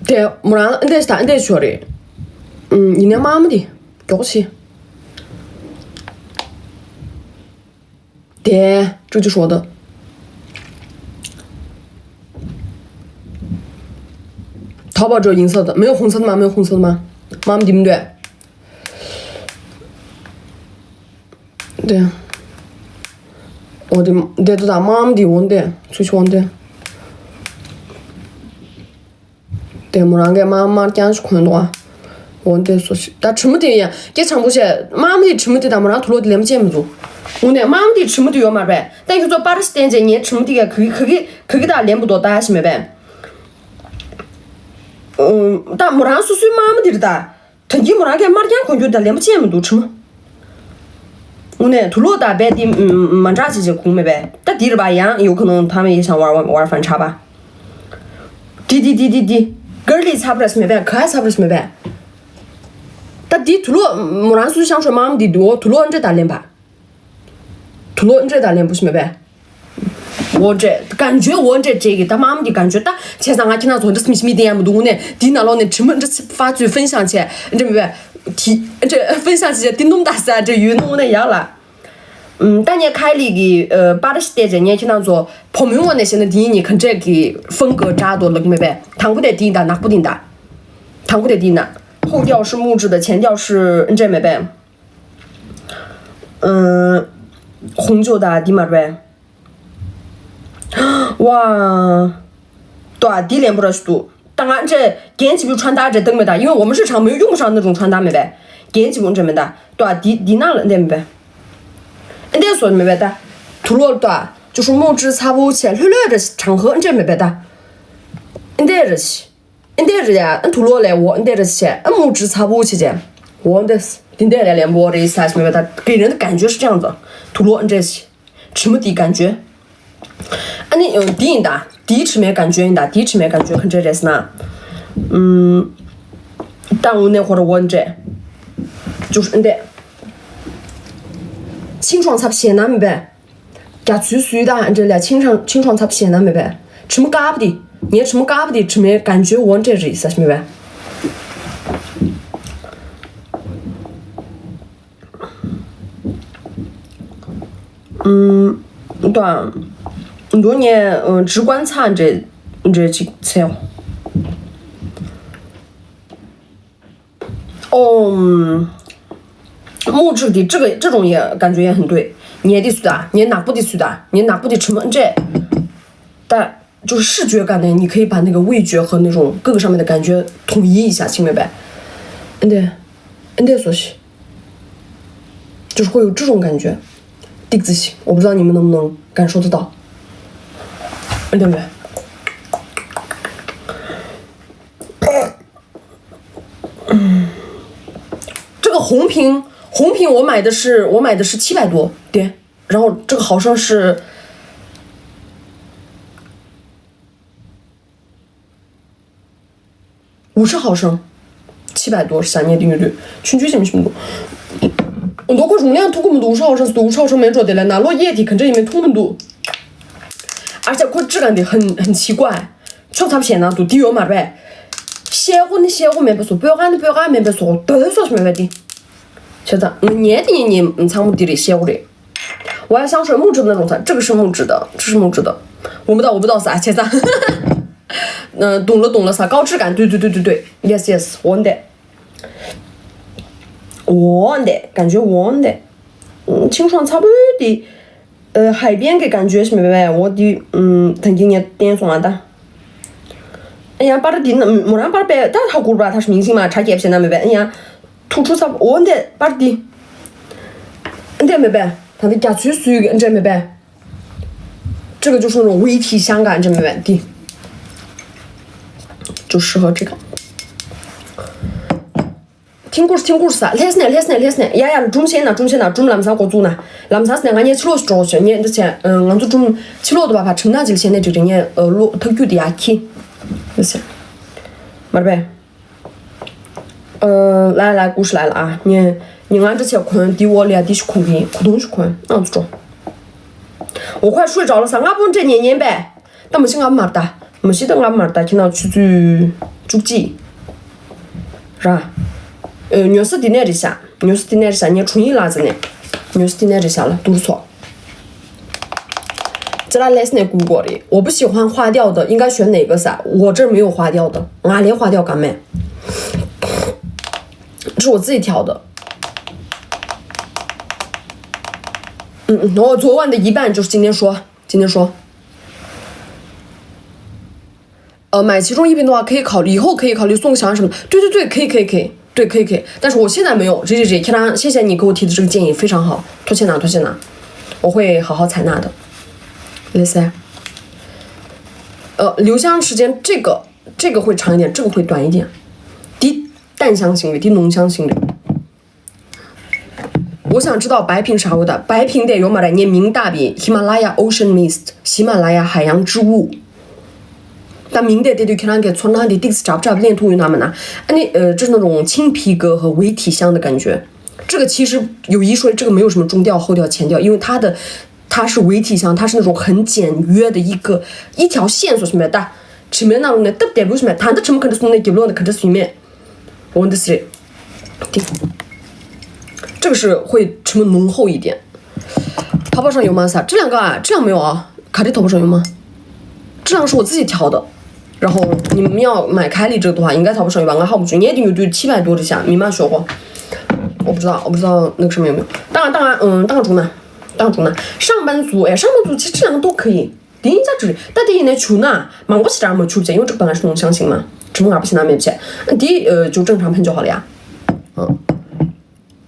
དེ་མོ་རང་ལ་འདི་ཞིག་དང་འདི་ཞོ་རེད། ཨུམ། ཡིན་ནའི་དམར་མོ་དེ་མགྱོགས་ཤི། དེ་这就是我的。淘宝只有银色的，没有红色的吗？没有红色的吗？妈妈，你们对。 对。འོ་དེ་དེ་དུ་དང་དམར་མོ་དེ་འོ་འདི་ཚུ་ཆུ་འོ་འདི། དེ་མོ་རང་གིས་དམར་དམར་རྐྱང་ཞིག་གོན་འདུག་ཨ། འོ་འདི་སོ་ཞིག་ད་དྲི་མ་དེ་ཡང་སྐད་ཆང་པོ་བཤད། དམར་མོ་དེ་དྲི་མ་དེ་དང་མོ་རང་དུག་ལོག་དེ་ལེན་པོ་ཅན་མི་འདུག་འོ་ནས་དམར་མོ་དེ་དྲི་མ་དེ་ཡོད་མ་རེད། ད་ཁྱོད་ཚོ་པར་ཞིག་བསྟན་རྗེས་ངའི་དྲི་མ་དེ་ག་གི་ག་གི་ག་གི་དང་ལེན་པོ་འདུག་ད་ཞིག་མེད་པས། ད་མོ་རང་སོ་སོའི་དམར་མོ་དེ་རེད་ད། ད་གིན་མོ་རང་གིས་དམར་རྐྱང་གོན་རྒྱུ་དང་ལེན་པོ་ཅན་མི་འདུག་དྲི་མ། དངོས་གནས་དུག་ལོག་དང་རྦད་དེ་མ་འདྲ་ཅིག་ཅིག་གོན་མེད་པས། ད་འདིར་བ་ཡང་ཡོད་ཁ་ནོ་ཐ་མ་ཡེ་ཤང་བར་བར་ཧྥན་ཆ་པ། དི་དི་དི་དི་དི། གར་ལི་ཚ་པ་རེས་མེད་པས། ག་ཚ་པ་རེས་མེད་པས། ད་འདི་དུག་ལོག་མོ་རང་སུ་ཤང་ཤོ་དམར་མོ་འདི་འདུག་དུག་ལོག་འདྲེ་དང་ལེན་པ། དུག་ལོག་འདྲེ་དང་ལེན་པོ་ཞིག་མེད་པས། འོ་འདྲེ་གན་ཇོའི་འོ་འདྲེ་འདྲེ་གི་ད་དམར་མོ་གི་གན་ཇོ་ད་བྱས་ཙང་ང་ཁྱེད་རང་ཚོ་འདྲ་སི་མི་སི་མི་དེ་ཡང་མི་འདུག་དངོས་གནས་འདི་ནང་ལོགས་ནས་དྲི་མ་འདྲ་སི་ཧྥ་ཚོས་ཧྥན་ཤང་བྱས་འདྲེ་མེད་པས། དེ་འདྲེ་ཧྥན་ཤང་བྱས་དེ་སྣུམ་ད་ས་འདྲེ་ཡོད་ནོ་དངོས་གནས་ཡག་ལ། ད་ངས་ཁའི་ལི་གི་པར་ཞིག་བལྟས་རྗེས་ངས་ཁྱེད་རང་ཚོ་བུ་མོའི་ངོས་ནས་བཤད་ན་འདི་གཉིས་ག་འདྲས་ཀྱི་ཧྥང་གི་འདྲ་འདུག་ལབ་མེད་པས། དང་པོ་དེ་འདི་ཡིན་ད། ནག་པོ་འདི་ཡིན་ད། དང་པོ་དེ་འདི་ཡིན་ན། 后调是木质的，前调是འདྲེ་མེད་པས། 嗯，红酒的 དེ་མ་རེད་པས། ཝ། ཏོ་ཨ་དེ་ལེན་པོ་ར་ཞུ་འདུག་ད་ང་འདྲེ་རྒན་ཆེན་པོའི་ཁྲ་མདའ་འདྲེ་བཏང་མེད་ད། 因为我们日常没有用上那种穿搭 མེད་པས། རྒན་ཆེན་པོ་འདྲེ་མེད་ད། ཏོ་ཨ་དེ་དེ་ནང་ལ་འདྲེ་མེད་པས། འདྲེ་སོ་མེད་པས་ད། དུག་ལོག་ཏོ་ཨ་ཅུ་ཧྲུ་མོ་ཅི་ཚ་བོ་ཆེ་ལྷོད་ལྷོད་རེ་ཁྲང་ཧོ་འདྲེ་མེད་པས་ད། འདྲེ་རེ་ཤི། ཨ་འདི་རེད་ཡ། ཨ་དུག་ལོག་ལས་འོ་ཨ་འདི་རེད་ཟེར། ཨ་སྨུག་ཁྲི་ཚ་པོ་བྱེད་ཅེས། འོ་འདི་འདི་འདི་རེད་ལས་འོ་རེད་ཟེར་ཞིག་མེད་པ་ད་གི་རེད། 感觉是这样子། དུག་ལོག་ཨ་འདྲས་ཞིག་དྲི་མ་དེའི་感觉། ཨ་ནི་འདི་ཡིན་ད། དེའི་དྲི་མའི་感觉ཡིན་ད། དེའི་དྲི་མའི感觉ག་འདྲས་རེད་ཟེར་ན། ཨུམ། ད་དངོས་གནས་ཁོ་ར་འོ་འདྲས། ཅུ་འདི། 清爽ཚབ་ཞེ་ན་མེད་པས། རྒྱ་ཚུལ་སུས་ད་འདྲས་ལ་清爽 清爽ཚབ་ཞེ་ན་མེད་པས། དྲི་མ་དཀར་པོ་དེ། ངའི་དྲི་མ་དཀར་པོ་དེ་དྲི་མའི་感觉འོ་འདྲས་རེད་ཟེར་མེད་པས། ཨུམ། ད། འདུག་ངས་直观ཚ་འདྲས་འདྲས་ཅིག་འཚལ། ཨོ།木质的这个这种也感觉也很对。ངའི་དེ་སུ་ད། ངའི་ནག་པོ་དེ་སུ་ད། ངའི་ནག་པོ་དེ་དྲི་མ་འདྲས། ད། 就是视觉感的，你可以把那个味觉和那种各个上面的感觉统一一下，清明白？嗯，对，嗯，对，所以就是会有这种感觉。 ཏིག་ཙི་ཞིག 我不知道你们能不能感受得到。对不对？这个红瓶，红瓶我买的是我买的是七百多，对，然后这个毫升是 五十毫升，七百多ཞིག་ཉེ་དུ་ཡོད་དུས་ཆུང་ཆུང་ཞིག་མི་ཤེས་མི་འདུག་འདུག་ཁོ་རུང་ལན་ཐུག་གི་མི་འདུག 五十毫升 ཟེར་འདུག 五十毫升མེད་འགྲོ། དེ་ལས་ནང་ལོགས་ཡས་དེ་ག་འདྲ་ཡིན་མིན་མཐོང་མི་འདུག 而且ཁོ་质感དེ་很很奇怪。ཆོག་ཚབ་བྱས་ན་འདུག་དེ་ཡོད་མ་རེད། ཤེལ་སྒོ་ནི་ཤེལ་སྒོ་མེད་པ་བཟོ། སྤོས་ཁང་ནི་སྤོས་ཁང་མེད་པ་བཟོ། རྡོལ་སོགས་མེད་པ་དེ། བྱས་ཙང་ངས་དེ་ཉིན་ཉིན་ཚང་མ་དེ་རེད། ཤེལ་སྒོ་རེད། 我要香水木质的那种色，这个是木质的，这是木质的。我不知道，我不知道啥，现在。嗯，懂了懂了啥，高质感，对对对对对，yes yes，我的，我的，感觉我的，嗯，清爽差不多的，呃，海边给感觉什么呗，我的，嗯，曾经也点送啊的。哎呀，巴尔迪那，嗯，我让巴尔贝，但他古巴他是明星嘛，查给谁那没呗，哎呀， 突出啥？འོ་འདི་པར་འདི། འདི་མེད་པས། ད་འདི་རྒྱ་ཚོའི་སུའི་འདི་མེད་པས། 这个就是那种微体香感，这没问题。就适合这个。听故事，听故事啊！ལྷས་ནས་ལྷས་ནས་ལྷས་ནས་ཡ་ཡ་སྒྲུང་བཤད་ན་སྒྲུང་བཤད་ན་སྒྲུང་ལམ་སང་འགོ་བཙུགས་ན་ལམ་སང་ནས་ང་གཉིས་ཕྱི་ལོགས་སུ་འགྲོ་ཞེས་ངས་འདི་བྱས་ང་ཚོ་སྒྲུང་ཕྱི་ལོགས་དུ་བ་ཕ་ཁྲིམས་ནག་ཅིག་བཤད་ནས་ཅིག་རེ་ངས་ལོ་ཐག་རྒྱུ་དེ་ཡ་ཁྱི་འདི་བྱས་མར་པས། ལ་ལ་ཀུ་ཤ་ལ་ལ་ཨ་ཉེ་ཉེ་ང་འདྲ་ཆེ་གོན་འདི་འོག་ལ་ཡ་འདི་ཞིག་གོན་གི་གོ་དུང་ཞིག་གོན་ཨང་ཚོ་འགྲོ། འོ་ཁོ་ཤུ་འདྲ་ལ་ས་ང་པོ་འདྲ་ཉེ་ཉེན་པས། ད་མ་ཤི་ང་མར་ད་མ་ཤི་ད་ང་མར་ད་ཁྱེད་ནང་ཆུ་ཚོད་བཅུ་གཅིག་ར། ཉོ་ས་འདི་ནས་རེད་ཤག་ཉོ་ས་འདི་ནས་རེད་ཤག་ཉེ་དྲུང་ཡིག་ལག་ཟེར་ནས་ཉོ་ས་འདི་ནས་རེད་ཤག་ལ་དུར་ཚོགས། 这拉 ལས་ནས་བསྐུར་དགོས་རེད། 我不喜欢花掉的，应该选哪个色？我这儿没有花掉的， ང་ལས་花掉ག་མེད། 这是我自己挑的。嗯，嗯，我昨晚的一半就是今天说，今天说。呃，买其中一瓶的话可以考虑，以后可以考虑送香什么的。对对对，可以可以可以。 对，可以可以，但是我现在没有。这这这，天狼，谢谢你给我提的这个建议，非常好，多谢呢，多谢呢，我会好好采纳的。Listen，呃，留香时间这个这个会长一点，这个会短一点，的淡香型的，的浓香型的。我想知道白瓶啥味道，白瓶的有没得？你名大笔，喜马拉雅 Ocean Mist，喜马拉雅海洋之雾。 ད་མིང་དེ་དེ་དུས་ཁྱེད་རང་གི་ཚོར་སྣང་དེ་ཏིག་ཙམ་གྲབས་གྲབས་ལེན་ཐུབ་ཡོད་ན་མ་ན། ཨ་ནི་这是那种青皮革和微体香的感觉。这个其实有一说一，这个没有什么中调、后调、前调，因为它的它是微体香，它是那种很简约的一个一条线索型的，但前面那种呢，特别不是嘛，谈的什么可能是那结论的，可能是里面，我的是，对，这个是会什么浓厚一点。淘宝上有吗？啥？这两个啊，这两没有啊。卡地淘宝上有吗？这两个是我自己挑的。然后你们要买凯莉这个的话，应该淘宝上有吧？俺好不准，你也得有对七百多这下，你妈学过。我不知道，我不知道那个上面有没有。当然，当然，嗯，当然中呢，当然中呢。上班族，哎，上班族其实这两个都可以。 དེ་ཡིན་ཙང་ཅི་རེད། ད་དེ་ཡིན་ནའི་བྱུག་ན་མང་པོ་ཞིག་དྲག་མ་བྱུག་བྱས་ཡོང་ཅིག་པ་ང་ཤི་ནོང་ཤང་ཞིག་མ་དྲི་མ་ངག་པ་ཞིག་ན་མེད་བྱས། འདི་བྱུག་ཀྲང་ཁྲང་ཕན་ཅོ་ཧ་ལ་ཡ།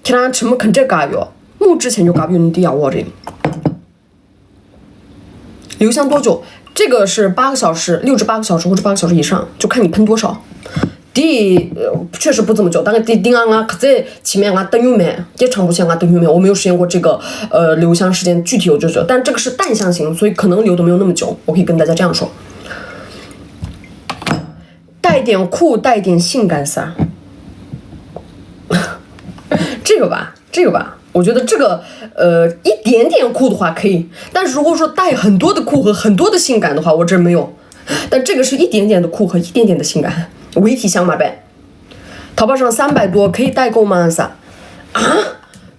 ཁྱེད་རང་དྲི་མ་ག་འདྲས་བཀག་ཡོད། སྨུག་ཅི་བྱས་ཉོ་བཀག་ཡོད་ནི་འདི་ཡག་པོ་རེད། 留香多久？这个是八个小时，六至八个小时或者八个小时以上，就看你喷多少。 དེ་确实不怎么久，但是这这刚刚可在前面俺等有没，这长不线俺等有没，我没有实验过这个呃留香时间具体有多久，但这个是淡香型，所以可能留的没有那么久。我可以跟大家这样说，点酷，带点性感撒。这个吧，这个吧，我觉得这个呃一点点酷的话可以，但是如果说带很多的酷和很多的性感的话，我这没有。但这个是一点点的酷和一点点的性感。围体香马呗，淘宝上三百多，可以代购吗？撒。啊，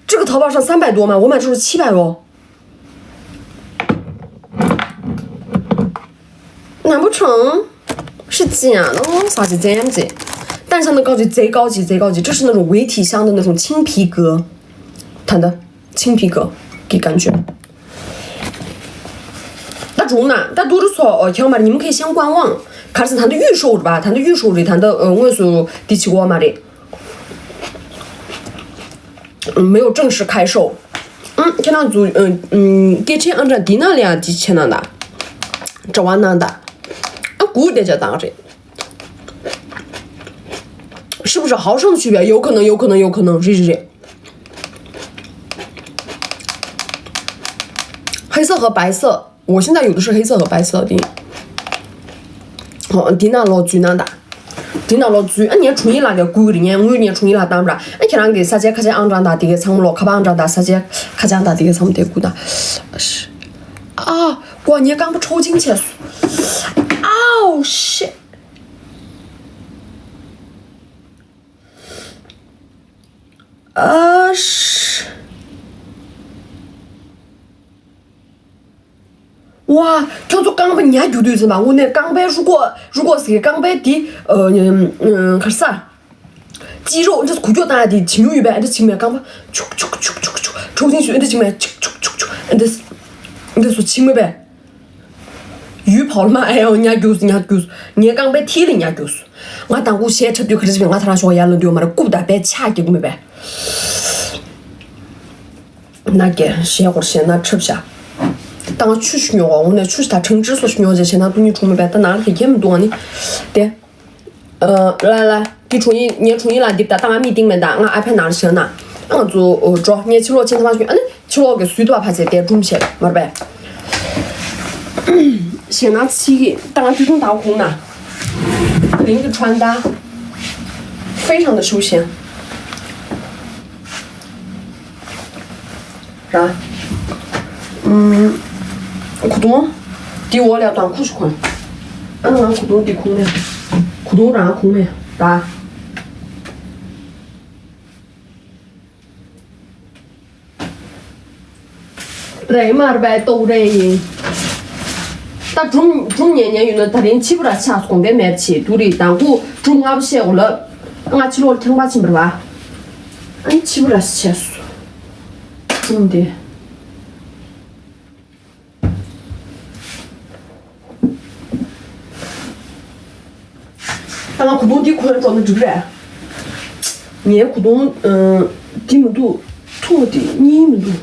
这个淘宝上三百多吗？我买的时候七百哦。难不成是假的吗？啥是这样子？但是呢，高级，贼高级，贼高级，这是那种围体香的那种青皮革，弹的青皮革给感觉。那种呢，大多数哦，听嘛，你们可以先观望，开始谈的预售是吧？谈的预售的，谈的呃，我是第七个嘛的。嗯，没有正式开售。嗯，ཁྱེད་རང་ཚོ་ཨུམ་ཨུམ་སྐད་ཆའི་ཨང་གྲངས་འདི་ནང་ལ་ཡང་འདི་བྱེད་གནང་དང་། དྲི་བ་གནང་དང་། ཨ་སྒུག་བསྡད་བྱ་དང་རེད།是不是好上去呀？有可能，有可能，有可能，是是是。黑色和白色。 我现在有的是黑色和白色的。哦，འདི་ནང་ལོགས་འཛུལ་གནང་དང་། འདི་ནང་ལོགས་འཛུལ། ཨ་ངའི་དྲུང་ཡིག་ལགས་ཀྱི་བསྐུར་གི་རེད། ངས་དངུལ་ངའི་དྲུང་ཡིག་ལགས་བཏང་ར། ཨ་ཁྱེད་རང་གི་ས་ཆའི་ཁ་ཆའི་ཨང་གྲངས་དང་དེ་གའི་ཚང་མ་ལོགས། ཁ་པར་ཨང་གྲངས་དང་ས་ཆའི་ཁ་བྱང་དང་དེ་གའི་ཚང་མ་དེ་བསྐུར་དང་། ཨ་ཀོ་ངའི་རྐང་པ་ཁྲོ་ཆིང་བྱས་སོང་། ཨའོ་ཤེ། ཨ་ཤེ། 哇，ཁྱོད་ཚོ་རྐང་པ་ཉལ་རྒྱུག་དུས་ཟེར་མ། དངོས་གནས་རྐང་པའི་རུས་ཁོག་རུས་ཁོག་ཟེར། རྐང་པའི་དེ་ཨ་ཨ་ག་རེ་ཟ། དཀྱིལ་འོག་འདྲ་ཁུ་ཁྱོག་བཏང་ཡ་དེ་བྱིང་ཡོད་པས། འདྲ་བྱིང་མེད། རྐང་པ་ཆུག་ཆུག་ཆུག་ཆུག་ཆུག་ཁྲོག་ཆིང་ཞུ། འདྲ་བྱིང་མེད། ཆུག་ཆུག་ཆུག་ཆུག་འདྲ་འདྲ་སུ་བྱིང་མེད་པས། ཡུལ་བག་མ་ཨེ་ཡོང་། ཉལ་རྒྱུག་ཉལ་རྒྱུག་ངའི་རྐང་པའི་མཐིལ་ལ་ཉལ་རྒྱུག་ང་དང་པོ་གཞས་འཁྲབ་དུས་ག་རེ་བྱེད་པས། ང་ད་རང་ཤོག་ཡར་ལོན་དུས་མ་རེད། རྐུབ་དང་བས་ཆག་རྒྱག་མེད་པས། ན་རྒྱལ་གཞས་སྐོར་གཞས་ན་འཁྲབ་བྱ། ད་ང་ཆུ་ཞིག་ཉོ་བ། འོ་ནས་ཆུ་ཞིག་དང་ཕྲེང་ཅིག་སོགས་ཤིག་ཉོ་རྗེས་བྱས་ན་སྟོང་ཉིད་གྲོངས་མེད་པས། ད་ནང་ལ་དེ་ཁྱེད་མི་འདུག་ཨ་ནི་དེ། ཨ་ལ་ལ་དེ་དྲུང་ཡིག་ངའི་དྲུང་ཡིག་ལ་འདེབས་ད། ད་ང་མི་སྟེང་མེད། ད་ང་ཨ་ཕའི་ནང་ལ་བཞག་ན། ཨ་ང་ཚོ་འགྲོ། ངས་ཕྱི་ལོགས་ཕྱིན་ཐ་མ་ཞིག་ཨ་ནི་ཕྱི་ལོགས་ཀྱི་ཟུར་དུ་བ་ཕ་ཚེ་དེ་སྒྲུང་བཤད་མར་པས། ཞེ་ན་ཚིག་གི་ད་ང་དུས་ཐུང་ད་ཁུང་ན། དེ་རིང་གི་穿搭非常的休闲。 ར། ཨུམ། གོས་ཐུང་། འདི་འོག་ལ་དང་ཁུ་ཤུ་གོན། ཨ་ང་གོས་ཐུང་འདི་ཁུང་མེད། གོས་ཐུང་རང་ཁུང་མེད་ར། རེད་མར་པའི་ཏོག་རེད་ཡིན། ད་སྒྲུང་སྒྲུང་ཉན་ཉན་ཡོད་ན། ད་རིང་ཕྱི་པོ་ར་ཆགས་དགོངས་པའི་མེད་བྱེད་དུ་རེད། དང་པོ་སྒྲུང་ལྔ་པོ་བཤད་དགོས་ལབ། ང་ཕྱི་ལོགས་ལ་ཐེངས་པ་ཕྱིན་པ་ར། ཨ་ནི་ཕྱི་པོ་ར་ཆགས་སོང་། སྒྲུང་དེ། ད་ང་གོས་ཐུང་འདི་གོན་འགྲོ་ན་འགྲིག་རེད། ངའི་གོས་ཐུང་ཨ་འདི་མི་འདུག་ཐུང་བ་འདི་གཉིས་མི་འདུག་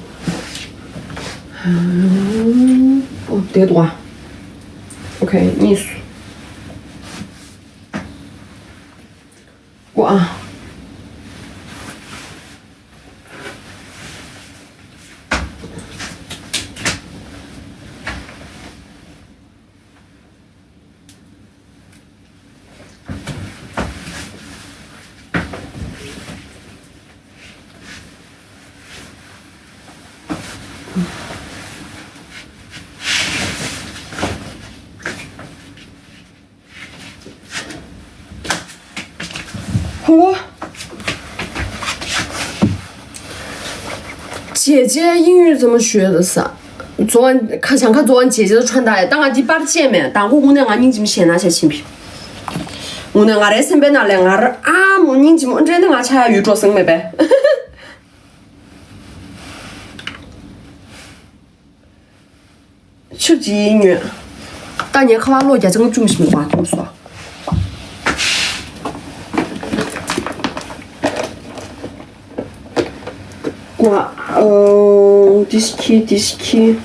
ཨོ་བསྡད་འདུག་ཨ། ཨོ་ཁེ་གཉིས་སུ། ཀོ་ཨ། ཧོ། 姐姐英语怎么学的撒？昨晚看想看昨晚姐姐的穿搭呀，当然第八见面，打过姑娘啊，你怎么显拿下亲皮？我那俺来身边那来俺啊，我你怎么这那俺才有着身没呗？ ཆུ་ཅིའི་ཉོས། ད་ངས་ཁ་པར་ལོ་བརྒྱ་ཆ་ལྔ་བཅུ་མི་ཞིག་མི་འདུག་ཐུག་སོ། ཀོ་ཨ། ཨོ། དེ་ཞིག་ཁྱེར། དེ་ཞིག་ཁྱེར།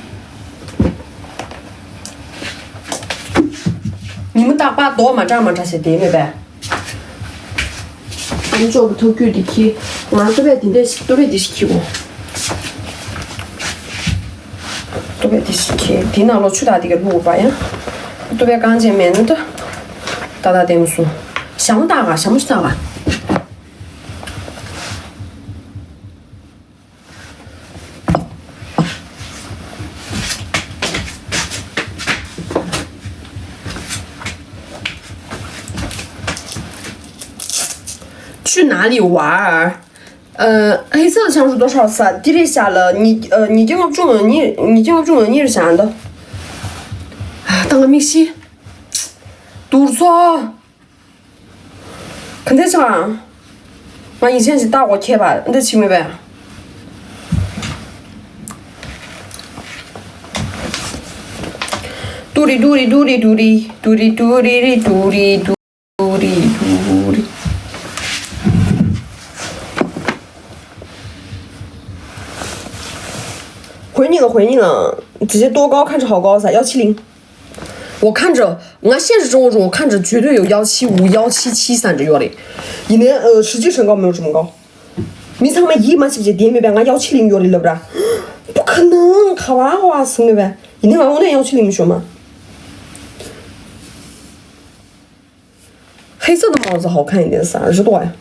ཉི་མ་རྟག་པར་རྡོག་མ་འདྲ་མ་འདྲ་ཟེར་དེ་མེད་པས། ཨམ་ཅོག་གི་ཐོག་བརྒྱུད་དེ་ཁྱི། ང་ལྟོ་བས་དེ་འདྲས་ཤིག་ལྟོ་བས་དེ་ཞིག་ཁྱི་གོ། ལྟོ་བས་དེ་ཞིག་ཁྱི། དེ་ནང་ལོ་ཆུ་དག་དེ་ག་བླུགས་པ་ཡང་། ལྟོ་བས་གང་བྱས་མེད་ན་ད། ད་ད་དེ་མ་སོང་། ཞྭ་མོ་བཏགས་ག་ཞྭ་མོ་ཞིག་བཏགས་ག去哪里玩儿？呃，黑色的香水多少色？迪丽夏了，你呃，你这个中文你你这个中文你是啥的？啊，当个明星，读错。肯定是啊，我以前是大过贴吧，你这清明呗。嘟哩嘟哩嘟哩嘟哩嘟哩嘟哩嘟哩嘟。 回你了，回你了，姐姐多高？看着好高噻，幺七零。我看着，我现实生活中我看着绝对有幺七五、幺七七三这样的，你连呃实际身高没有这么高。你他妈一米七几，点没白，俺幺七零有的了不啦？不可能，卡哇哇死没白，你那玩意儿幺七零学吗？ 黑色的帽子好看一点，三十多呀。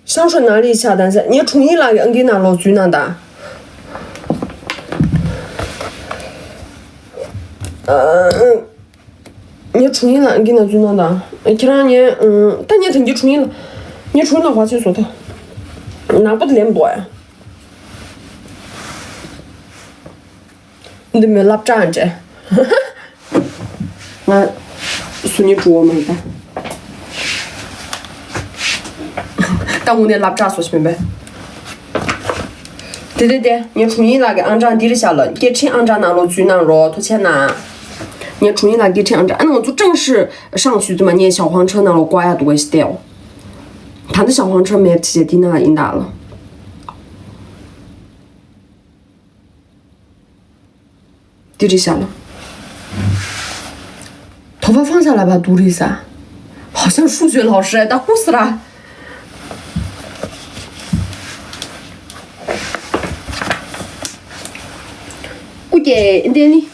香水哪里下单噻？你要冲一那个 N G 那老君那的。呃，嗯。 ངས་དྲུང་ཡིག་ལ་འགི་ན་བཙུན་ན་དང་། ཁྱེད་རང་ངས་ད་ངས་དེང་གི་དྲུང་ཡིག་ལ། ངས་དྲུང་ཡིག་ལ་བ་ཆེ་བཟོ་ཐལ། ནག་པོ་དེ་ལེམ་འདུག་ཨ། འདི་མོའི་སླབ་བྱ་འདྲ། ང་སུ་ཉིད་བྲུ་བ་མ་ཡིན་ད། ད་དངོས་གནས་སླབ་བྱ་བཟོ་ཞིག་མིན་པས། དེ་དེ་དེ་ངའི་དྲུང་ཡིག་ལགས་ཀྱི་ཨང་གྲངས་འདིར་བཞག་ལ། སྐད་འཕྲིན་ཨང་གྲངས་ནང་ལོགས་འཛུལ་གནང་རོགས། ཐུགས་རྗེ་གནང་། ངའི་དྲུང་ཡིག་ལགས་སྐད་འཕྲིན་ཨང་གྲངས། ཨ་ནི་ང་ཚོ་正式上去དུས་མ་ངའི小黄车ནང་ལོགས་བཀག་ཡག་འདུག་ག་ཞིག་བལྟའོ། ད་ལྟ་小黄车མེད་དེ་བྱས་འདི་ནང་ཡིན་ད་ལ། 地理下了。头发放下来吧，独立一下。好像数学老师哎，打呼死了。估计你，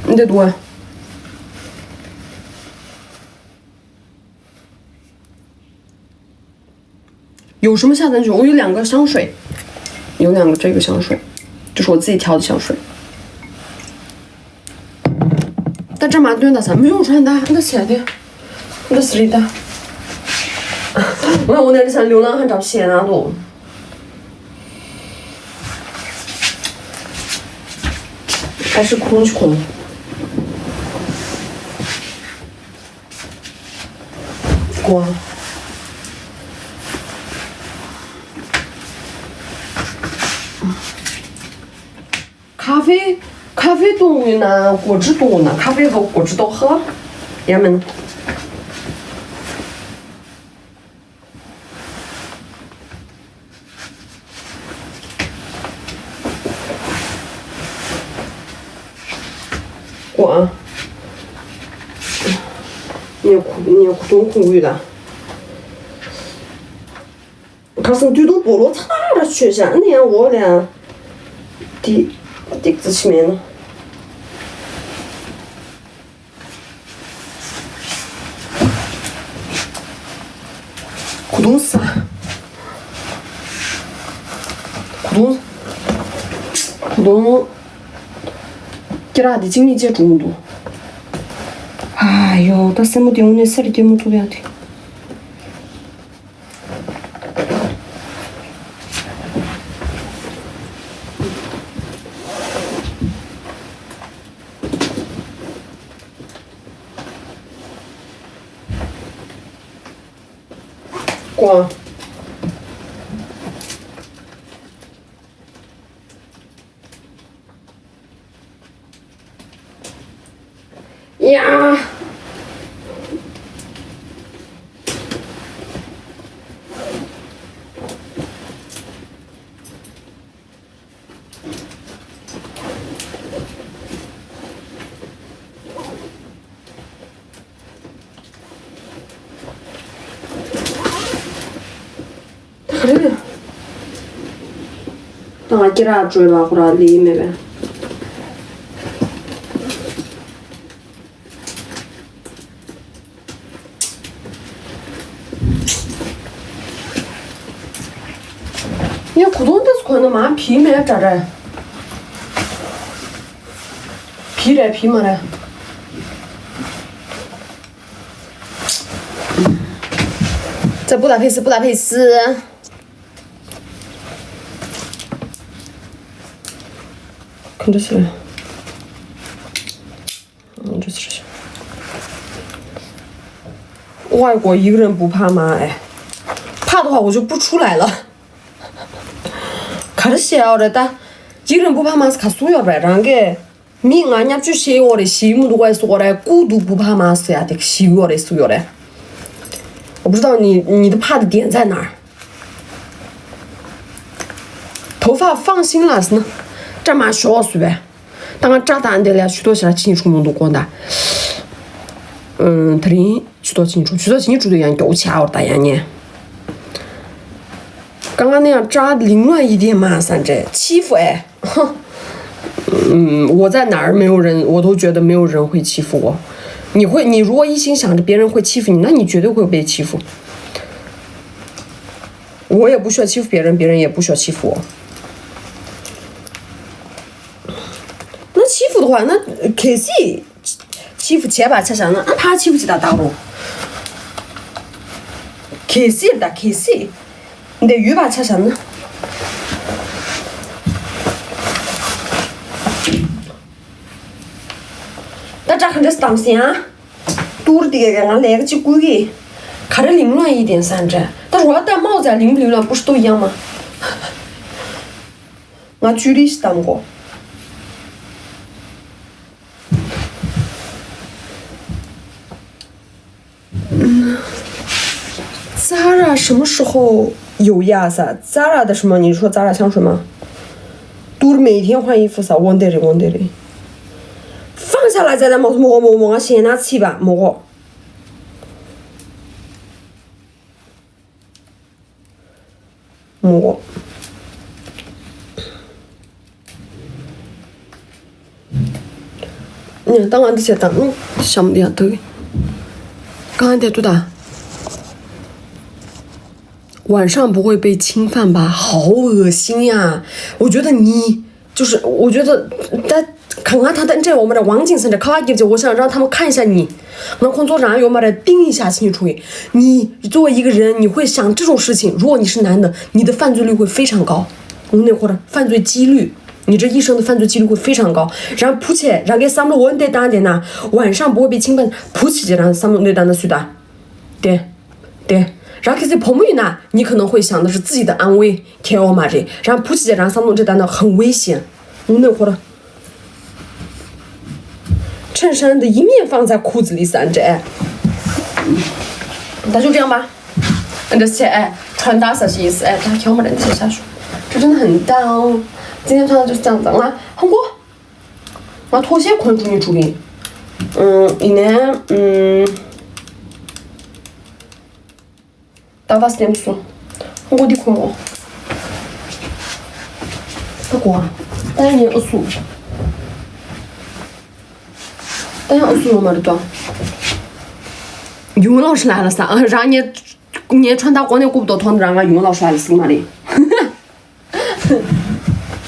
你得读啊。 有什么下单就我有两个香水，有两个这个香水，这是我自己调的香水。但这蛮多的噻，没有穿搭，那谁的？那谁的？我我那里像流浪汉找谁拿的？还是空气空。 ཀོ། ཁ་ཧྥེ། ཁ་ཧྥེ་བཏུང་ཡོད་ན་果汁བཏུང་ན། ཁ་ཧྥེ་བོ་果汁都喝ཡ་མིན། ཀོ་ཨ། ངས་གོ་ངས་གོ་དོན་ཁུངས་ཡོད་ལ། ཁར་སང་དུས་ཐུང་སྦོ་ལོ་ཚ་ར་ཆོད་བཞག་ཨ་ནི་ཡང་འོག་ལ་ཡང་དེ་ཏིག་ཙི་ཞིག་མེད་ན། གོ་དུང་ས། གོ་དུང་། གོ་དུང་། སྐེ་རགས་དེ་གཅིག་གཉིས་བཅས་གྲུང་འདུག་ཨ་ཡོ་ད་སེན་མོ་དེ་དངོས་གནས་སེར་སྐྱེ་མོ་ཐུག་ཡག་དེ། ཀོ། ཡ། ད་ག་རེ་རེད། ང་སྐེ་རགས་བྲོས་ལ་ཁོ་ར་ལས་མེད་པས། ཡ་གུ་དོང་འདི་གོན་ན་མ་བི་མེད་འདྲ་རེད། བི་རེད་བི་མ་རེད། 这不打配斯，不打配斯。看这些，嗯，这是外国一个人不怕吗？哎，怕的话我就不出来了。 ག་རེ་བཤད་ཡོད་རེད་ད། 一个人不怕吗是ག་སུ་ཡོད་རེད། རང་གི་མི་ང་བརྙས་བཅོས་བཤད་ཡོད་རེད། ཞིག་མི་འདུག་གས་སུ་ཡོད་རེད། 孤独不怕吗 ཟེར་ཡ་དེ་ཞིག་ཡོད་རེད། སུ་ཡོད་རེད། 我不知道你你的怕的点在哪儿。头发放心了是呢，这么说是呗。 ད་ང་སྐྲ་དང་དེ་ལ་ཆུ་ཏོག་ཞེ་དྲག་ཕྱིན་འགྲོ་མི་འདུག་གོ་ད། ཨུམ། དེ་རིང་ཆུ་ཏོག་ཕྱིན་འགྲོ་ཆུ་ཏོག་ཕྱིན་འགྲོ་དུས་ཡང་མགྱོགས་ཆགས་བར་ད་ཡང་ཉན། 刚刚那样扎凌乱一点嘛，三姐欺负哎，哼，嗯，我在哪儿没有人，我都觉得没有人会欺负我。你会，你如果一心想着别人会欺负你，那你绝对会被欺负。我也不需要欺负别人，别人也不需要欺负我。 那欺负的话，那གལ་སྲིད་欺负བྱས་པ་ཆ་བཞག་ན། ཨ་ཕར་欺负་ཅིག་ད་ད་རུང་གལ་སྲིད་ད་གལ་སྲིད་འདི་ཡོད་པ་ཆ་བཞག་ན། ད་སྐྲ་ག་འདྲས་བཏང་སྲིད་ཨ། ཏུར་དེ་ག་ང་ལས་ཀ་ཅིག་བསྐུལ་གི། ག་རེ་ལིང་ལོང་ཡིན་དེ་ས་འདྲ། ད་རུ་བ་ད་མའོ་ཙ་ལིང་ལིང་ལ་པུ་ཤ་ཏོ་ཡང་མ། ང་ཅུ་རི་ཤི་དམ་གོ། Zara 什么时候有 ཡ་ས། Zara 的什么？你说 Zara 香水吗？都每天换衣服 ས། འོ་འདི་རེད། འོ་འདི་རེད། 放下来再来 མོ་མོ་མོ་མོ། ང་ཞེད་སྣང་ཚིག་པ་མོ་གོ། མོ། ནས་ད་ང་འདི་བྱེད་དང་། ཨུ། ཤམ་ཡ་ཐུག་གང་དེ་ཏུ་ད། 晚上不会被侵犯吧？好恶心呀！我觉得你就是，我觉得他 གང་ང་ཐང་ཐང་འདྲ་འོ་མ་རེད། 王静 ཟེར་འདྲ་ཁ་བ་སྐྱེབ་ཅེ། 我想让他们看一下你。 ང་ཁོང་ཚོ་རང་ཡོད་མ་རེད། 盯一下清楚。 你作为一个人，你会想这种事情，如果你是男的，你的犯罪率会非常高。 དངོས་གནས་ཁོ་རང་犯罪几率，你这一生的犯罪几率会非常高。 རང་བུ་ཆེ་རང་གི་བསམ་བློ་འོ་འདི་བཏང་དེ་ན། 晚上不会被侵犯། བུ་ཆེ་ཅེ་རང་བསམ་བློ་འདི་བཏང་ན་སུ་ད། དེ། དེ། རང་གལ་སྲིད་བུ་མོ་ཡིན་ན། 你可能会想的是自己的安危， ཁྱེད་འོ་མ་རེད། རང་བུ་ཆེ་ཅེ་རང་བསམ་བློ་འདི་བཏང་ན་很危险། དངོས་གནས་ཁོ་རང་། 衬衫的一面放在裤子里 ས་འདྲ། 那就这样吧。 འདི་ཆེ་ཨེ། 穿搭 ས་ཞིག་ཨེ། ད་ཁྱོད་མ་རེད། འདི་ཆེ་ཆ་ཤོག 这真的很淡哦。 今天穿的就是这样子。 ང་ཧང་གོ། ང་ཐོག་ཤེས་གོན་འགྲོ་ནི་འགྲོ་གི། ཨུམ། ཡིན་ནའི། ཨུམ། ད་བ་སེམས་སོང་། ཧང་གོ་འདི་གོན་གོ། ད་གོ་ཨ། ད་ངའི་ཨུ་སུ། ད་ཡང་ཨུ་སུ་ཡོང་མ་རེད་དོ། ཡུང་ལོག་ཧྲི་ལ་ལ་ས། རང་ཉེ། ངའི་ཁྲོན་ད་གོ་ནས་རྐུབ་ཏོ་ཐོན། རང་ང་ཡུང་ལོག་ཧྲི་ལ་ལ་སྲིང་མ་རེད།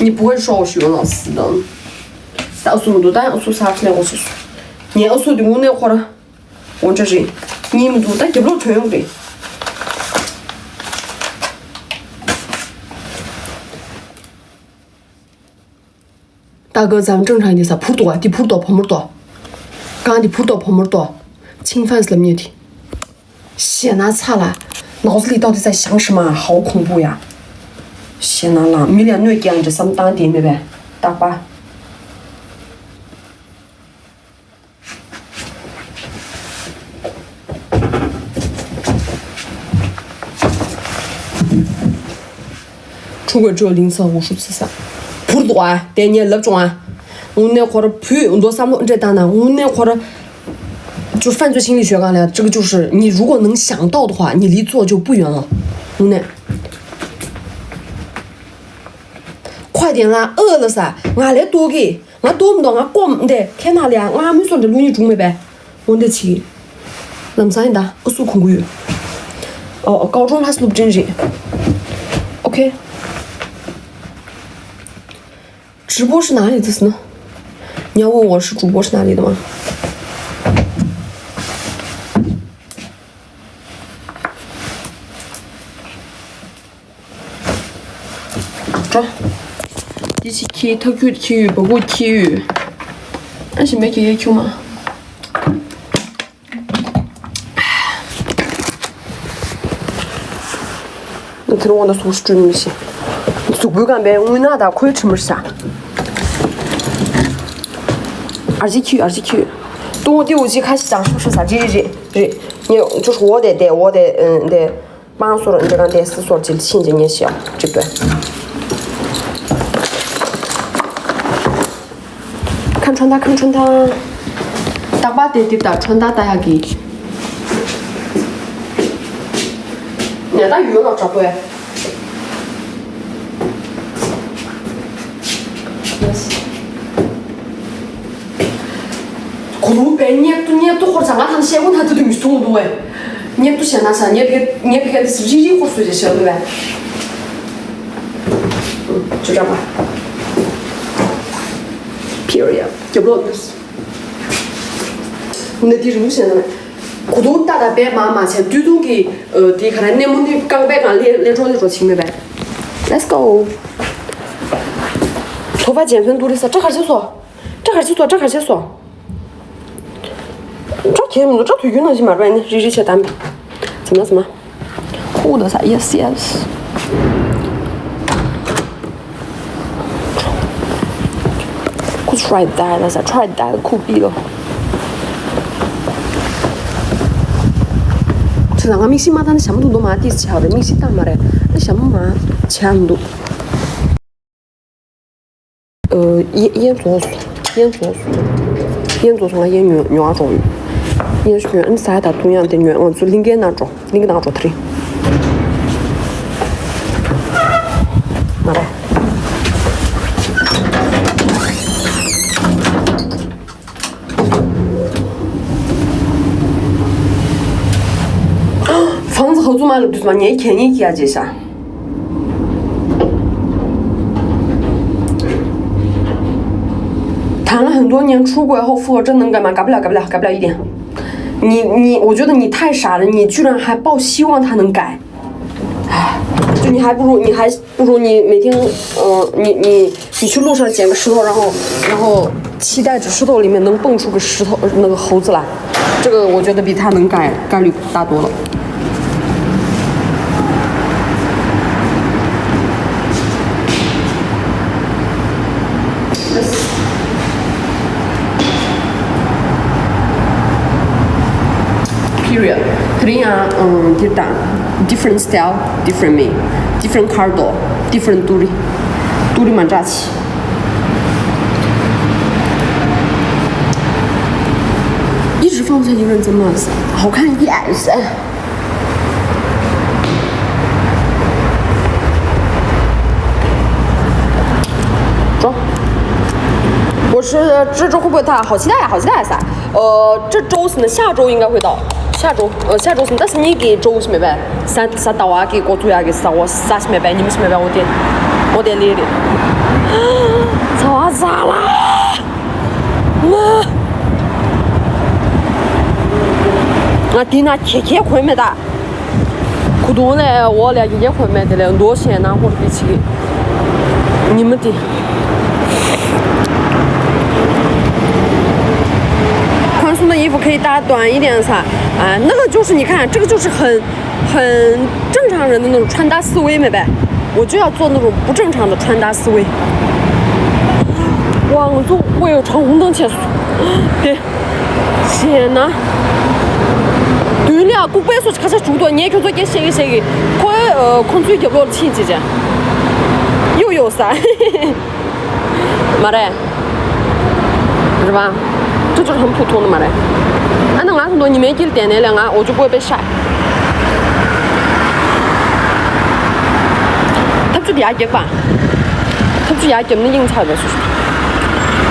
ཉི་བུ་ག་ཧྲོ་ཞུ་ཡོང་ལོག་སི་དང་། ད་ཨུ་སུ་མི་འདུག་ད་ཡང་ཨུ་སུ་ས་ཁྲི་ལས་གོ་ཞུ་སུ། ངའི་ཨུ་སུ་དེ་དངོས་གནས་ཁོ་ར། འོ་འདྲ་རེད། གཉིས་མི་འདུག་ད་རྒྱབ་ལོག་ཐོན་ཡོང་རེད། ད་ག་ཙམ་ཀྲང་ཧྲང་ཡིན་ས། ཕུར་ཏོ་བ་དེ་ཕུར་ཏོ་བོ་མོར་ཏོ། གང་དེ་ཕུར་ཏོ་བོ་མོར་ཏོ། ཆིང་ཧྥན་སི་ལབ་མཁན་དེ། ཞེད་སྣང་ཚ་ལ། ནོག་སི་ལི་ཏོག་དེ་ཚ་ཞང་ཧྲི་མ་ཧའོ་ཁུང་པུ་ཡ། ཞེད་སྣང་ལ་མི་ལ་གནོད་ཀྱང་འདྲ་བསམ་བཏང་དེ་མེད་པས། རྟག་པ། 出国之后零次无数次 ས། བུར་དུ་ཨ། དེ་ཉལ་ལབ་བྱུང་ཨ། དངོས་གནས་ཁོ་ར་བུས་འདོ་བསམ་བློ་འདྲེ་བཏང་ན། དངོས་གནས་ཁོ་ར། 就犯罪心理学讲来，这个就是你如果能想到的话，你离做就不远了。 དངོས་གནས། 快 ཁ་དེ་ང་ཨ་ལ་ས་ང་ལས་ལྟོགས་ཀི། ང་ལྟོགས་མི་འདུག་ང་སྐོམ་འདི་ཁྱེད་ནང་ལ་ཡ་ང་མི་སོང་འདྲ་ལུས་ནི་བྱུང་མེད་པས། འོ་འདི་ཆི། ལམ་སང་ཡིན་ད་ཨ་སུ་གོང་གུ་ཡོད། ཨོ་ཀའོ་ཀྲུང་ལྷ་སློབ་འབྲིང་རེད། ཨོ་ཁེ། 直播是哪里的呢？你要问我是主播是哪里的吗？ འགྲོ། འདི་ཅི་ཁྱི་ཐག་ཁྱུད་ཁྱི་ཡོད་བ་གུ་ཁྱི་ཡོད། ཨ་ཞིམ་པའི་ཁྱི་ཡོད་ཁྱུ་མ། ང་དེ་རིང་འོ་ན་གཟུགས་སྤྲུལ་མི་ཤེས། གཟུགས་པོའི་སྒང་པའི་རྔུལ་ནག་དང་ཁོའི་དྲི་མར་ཤ། ཨར་ཅི་ཁྱི་ཡོད་ཨར་ཅི་ཁྱི་ཡོད། ཏུང་ཏིའུ་ཅི་ཁ་ཤི་ཅང་ཤོ་ཤོ་ས་རེད་རེད་རེད། ངས་ཅོ་ཧོ་དེ་དེ་འོ་དེ་དེ། 帮手了，你这个得是说这个亲戚也需要这个。看穿搭，看穿搭。大把的对打穿搭大家给。你那鱼了，找不着。 ཁོ་རང་པས་ཉེ་དུ་ཉེ་དུ་ཧོར་ཚང་ང་ཐང་ཤེས་གོ་ན་དུ་དུ་མི་ཐུང་དུ་བས། ཉེ་དུ་ཤེས་ན་ས་ཉེ་གེ་ཉེ་གེ་དུ་རི་རི་ཧོར་སུ་རེ་ཤེས་དུ་བས། ཅུ་ཀྲ་པ། Period. རྒྱབ་ལོག་དུ། ནི་དི་རུ་ཤེས་ན་མེད། གོ་དུང་ཏ་ཏ་བས་མ་མ་ཆེ་དུ་དུང་གི་དི་ག་ར་ནེ་མོ་ནི་རྐང་པའི་གང་ལེ་ལེ་འགྲོ་ལེ་འགྲོ་ཆིག་མེད་པས། Let's go. ཐོ་བ་ཅན་ཚོན་དུ་རི་ས་ཀྲ་གར་ཆེ་སོ། ཀྲ་གར་ཆེ་སོ་ཀྲ་གར་ཆེ་སོ། ཀྲ་ཁྱེར་མི་འདུག་ཀྲ་དུས་རྒྱུན་ནང་བཞིན་མ་རེད་པས་ནི་རི་རི་ཆེ་དམ་པས། ཟིན་ན་ཟིན་ན། ཁུག་ད་ས་yes yes. Could try that ད་ས་try that ཁུག་པི་ལོ། ཁྱེད་ལ་ང་མིག་ཤེལ་མ་བཏང་ན་ཞྭ་མོ་འདུག་འདུག་མ་ཏིས་ཆགས་རེད། མིག་ཤེལ་བཏང་མ་རེད། ཨ་ཞྭ་མོ་མ་ཆགས་མི་འདུག་ཨ། ཡན་ཡན་རྫོགས་སོང་། ཡན་རྫོགས་སོང་། ཡན་རྫོགས་སོང་། ང་ཡན་ཉོ་ཉོ་བ་འགྲོ། ཡན་ཞུ་ཨན་ས་ད་ཐུང་ཡང་དེ་ཉོ། ང་ཚོ་གླིང་གའི་ནང་འགྲོ། གླིང་གའི་ནང་འགྲོ་དེ་རིང་། མ་རེད། ཧྥང་ཙི་ཧོ་ཙུ་མ་ལུ་དུས་མ་ཉེ་ཁྱེད་ཉེ་ཁྱེད་ཡ་ཅེ་ཤ། 谈了很多年出轨后复合症能干嘛？改不了，改不了，改不了一点。你你，我觉得你太傻了，你居然还抱希望他能改。唉，就你还不如你还不如你每天，呃，你你你去路上捡个石头，然后然后期待着石头里面能蹦出个石头那个猴子来，这个我觉得比他能改概率大多了。Period. དེ་རིང་ཡང་ཨང་དེ་དང་། different style, different me, different ཁར་དོ། different ཏུ་རི། ཏུ་རི་མ་འདྲ་ཆེ། 一直放不下一个人怎么了？好看 yes。 中。我是这周会不会大？好期待呀，好期待呀！呃，这周是呢，下周应该会到，下周，呃，下周是，但是你给周是没办，三三到啊，给过注呀，给三我三是没办，你们是没办，我点，我点丽丽。咋咋啦？ ང་ང་འདི་ན་ཁྱེད་ཁྱེད་གོན་མེད་ད། གུ་དུང་ལས་འོག་ལས་ཁྱེད་ཁྱེད་གོན་མེད་དེ་ལས་མདོ་ཞེ་ན་ཧོར་པི་ཆི་གི་ཉི་མ་དེ། 宽松的衣服可以搭短一点的衫，啊，那个就是你看，这个就是很 很正常人的那种穿搭思维没呗，我就要做那种不正常的穿搭思维。哇，我做我有闯红灯前，对，天呐。对了，不背说开车主动，你也可以做给谁给谁给，快呃，空嘴也不要气姐姐，又有啥？ མ་རེད། རེད་པ། 这就是很普通的མ་རེད། ཨ་ནི་ང་ཚོ་ཉི་མའི་དཀྱིལ་དེ་ནས་ལས་ང་འོ་ཅུ་པོ་པའི་ཤ། ཐབས་ཇུས་དེ་ཡར་རྒྱག་པ། ཚོ་ཡར་རྒྱབ་ན་དབྱིངས་ཚར་བས་སུ།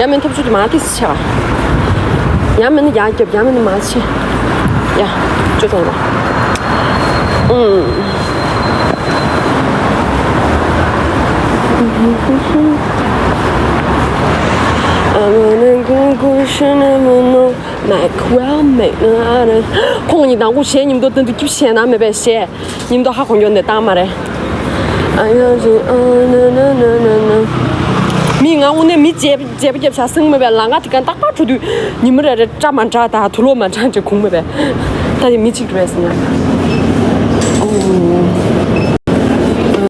ཡང་མིན་ཐབས་ཚུལ་དུ་མ་ཏིས་ཆེ་བ། ཡང་མིན་ན་ཡར་རྒྱབ། ཡང་མིན་ན་མ་ཆེ། ཡ། ཅོ་ཐོང་རོ། ཨུམ། I wanna go, go, Chanel, མེག་ཝེལ་མེག་ན་རེ། ཁོང་གཉིས་དང་པོ་གཞས་ཉིམ་དོ་དོན་དུ་སྐྱིབས་བཤད་ན་མེད་པའི་གཞས་ཉིམ་དོ་ཧ་གོ་འགྱོ་ནས་བཏང་མ་རེད། ཨ་ཡ་ཟི་ཨ་ན་ན་ན་ན་ན། མི་ང་དངོས་གནས་མི་བརྗེད་བརྗེད་པ་རྒྱབ་བྱ་སེང་མེད་པའི་ལང་ཀ་དེ་ག་ཏག་ཏག་འགྲོ་དུས་ཉི་མ་རེ་རེ་སྐྲ་མ་འདྲ་དང་དུག་ལོག་མ་འདྲ་ཅིག་གུང་མེད་པས། ད་དེ་མི་གཅིག་རེད་ཟེར་ན།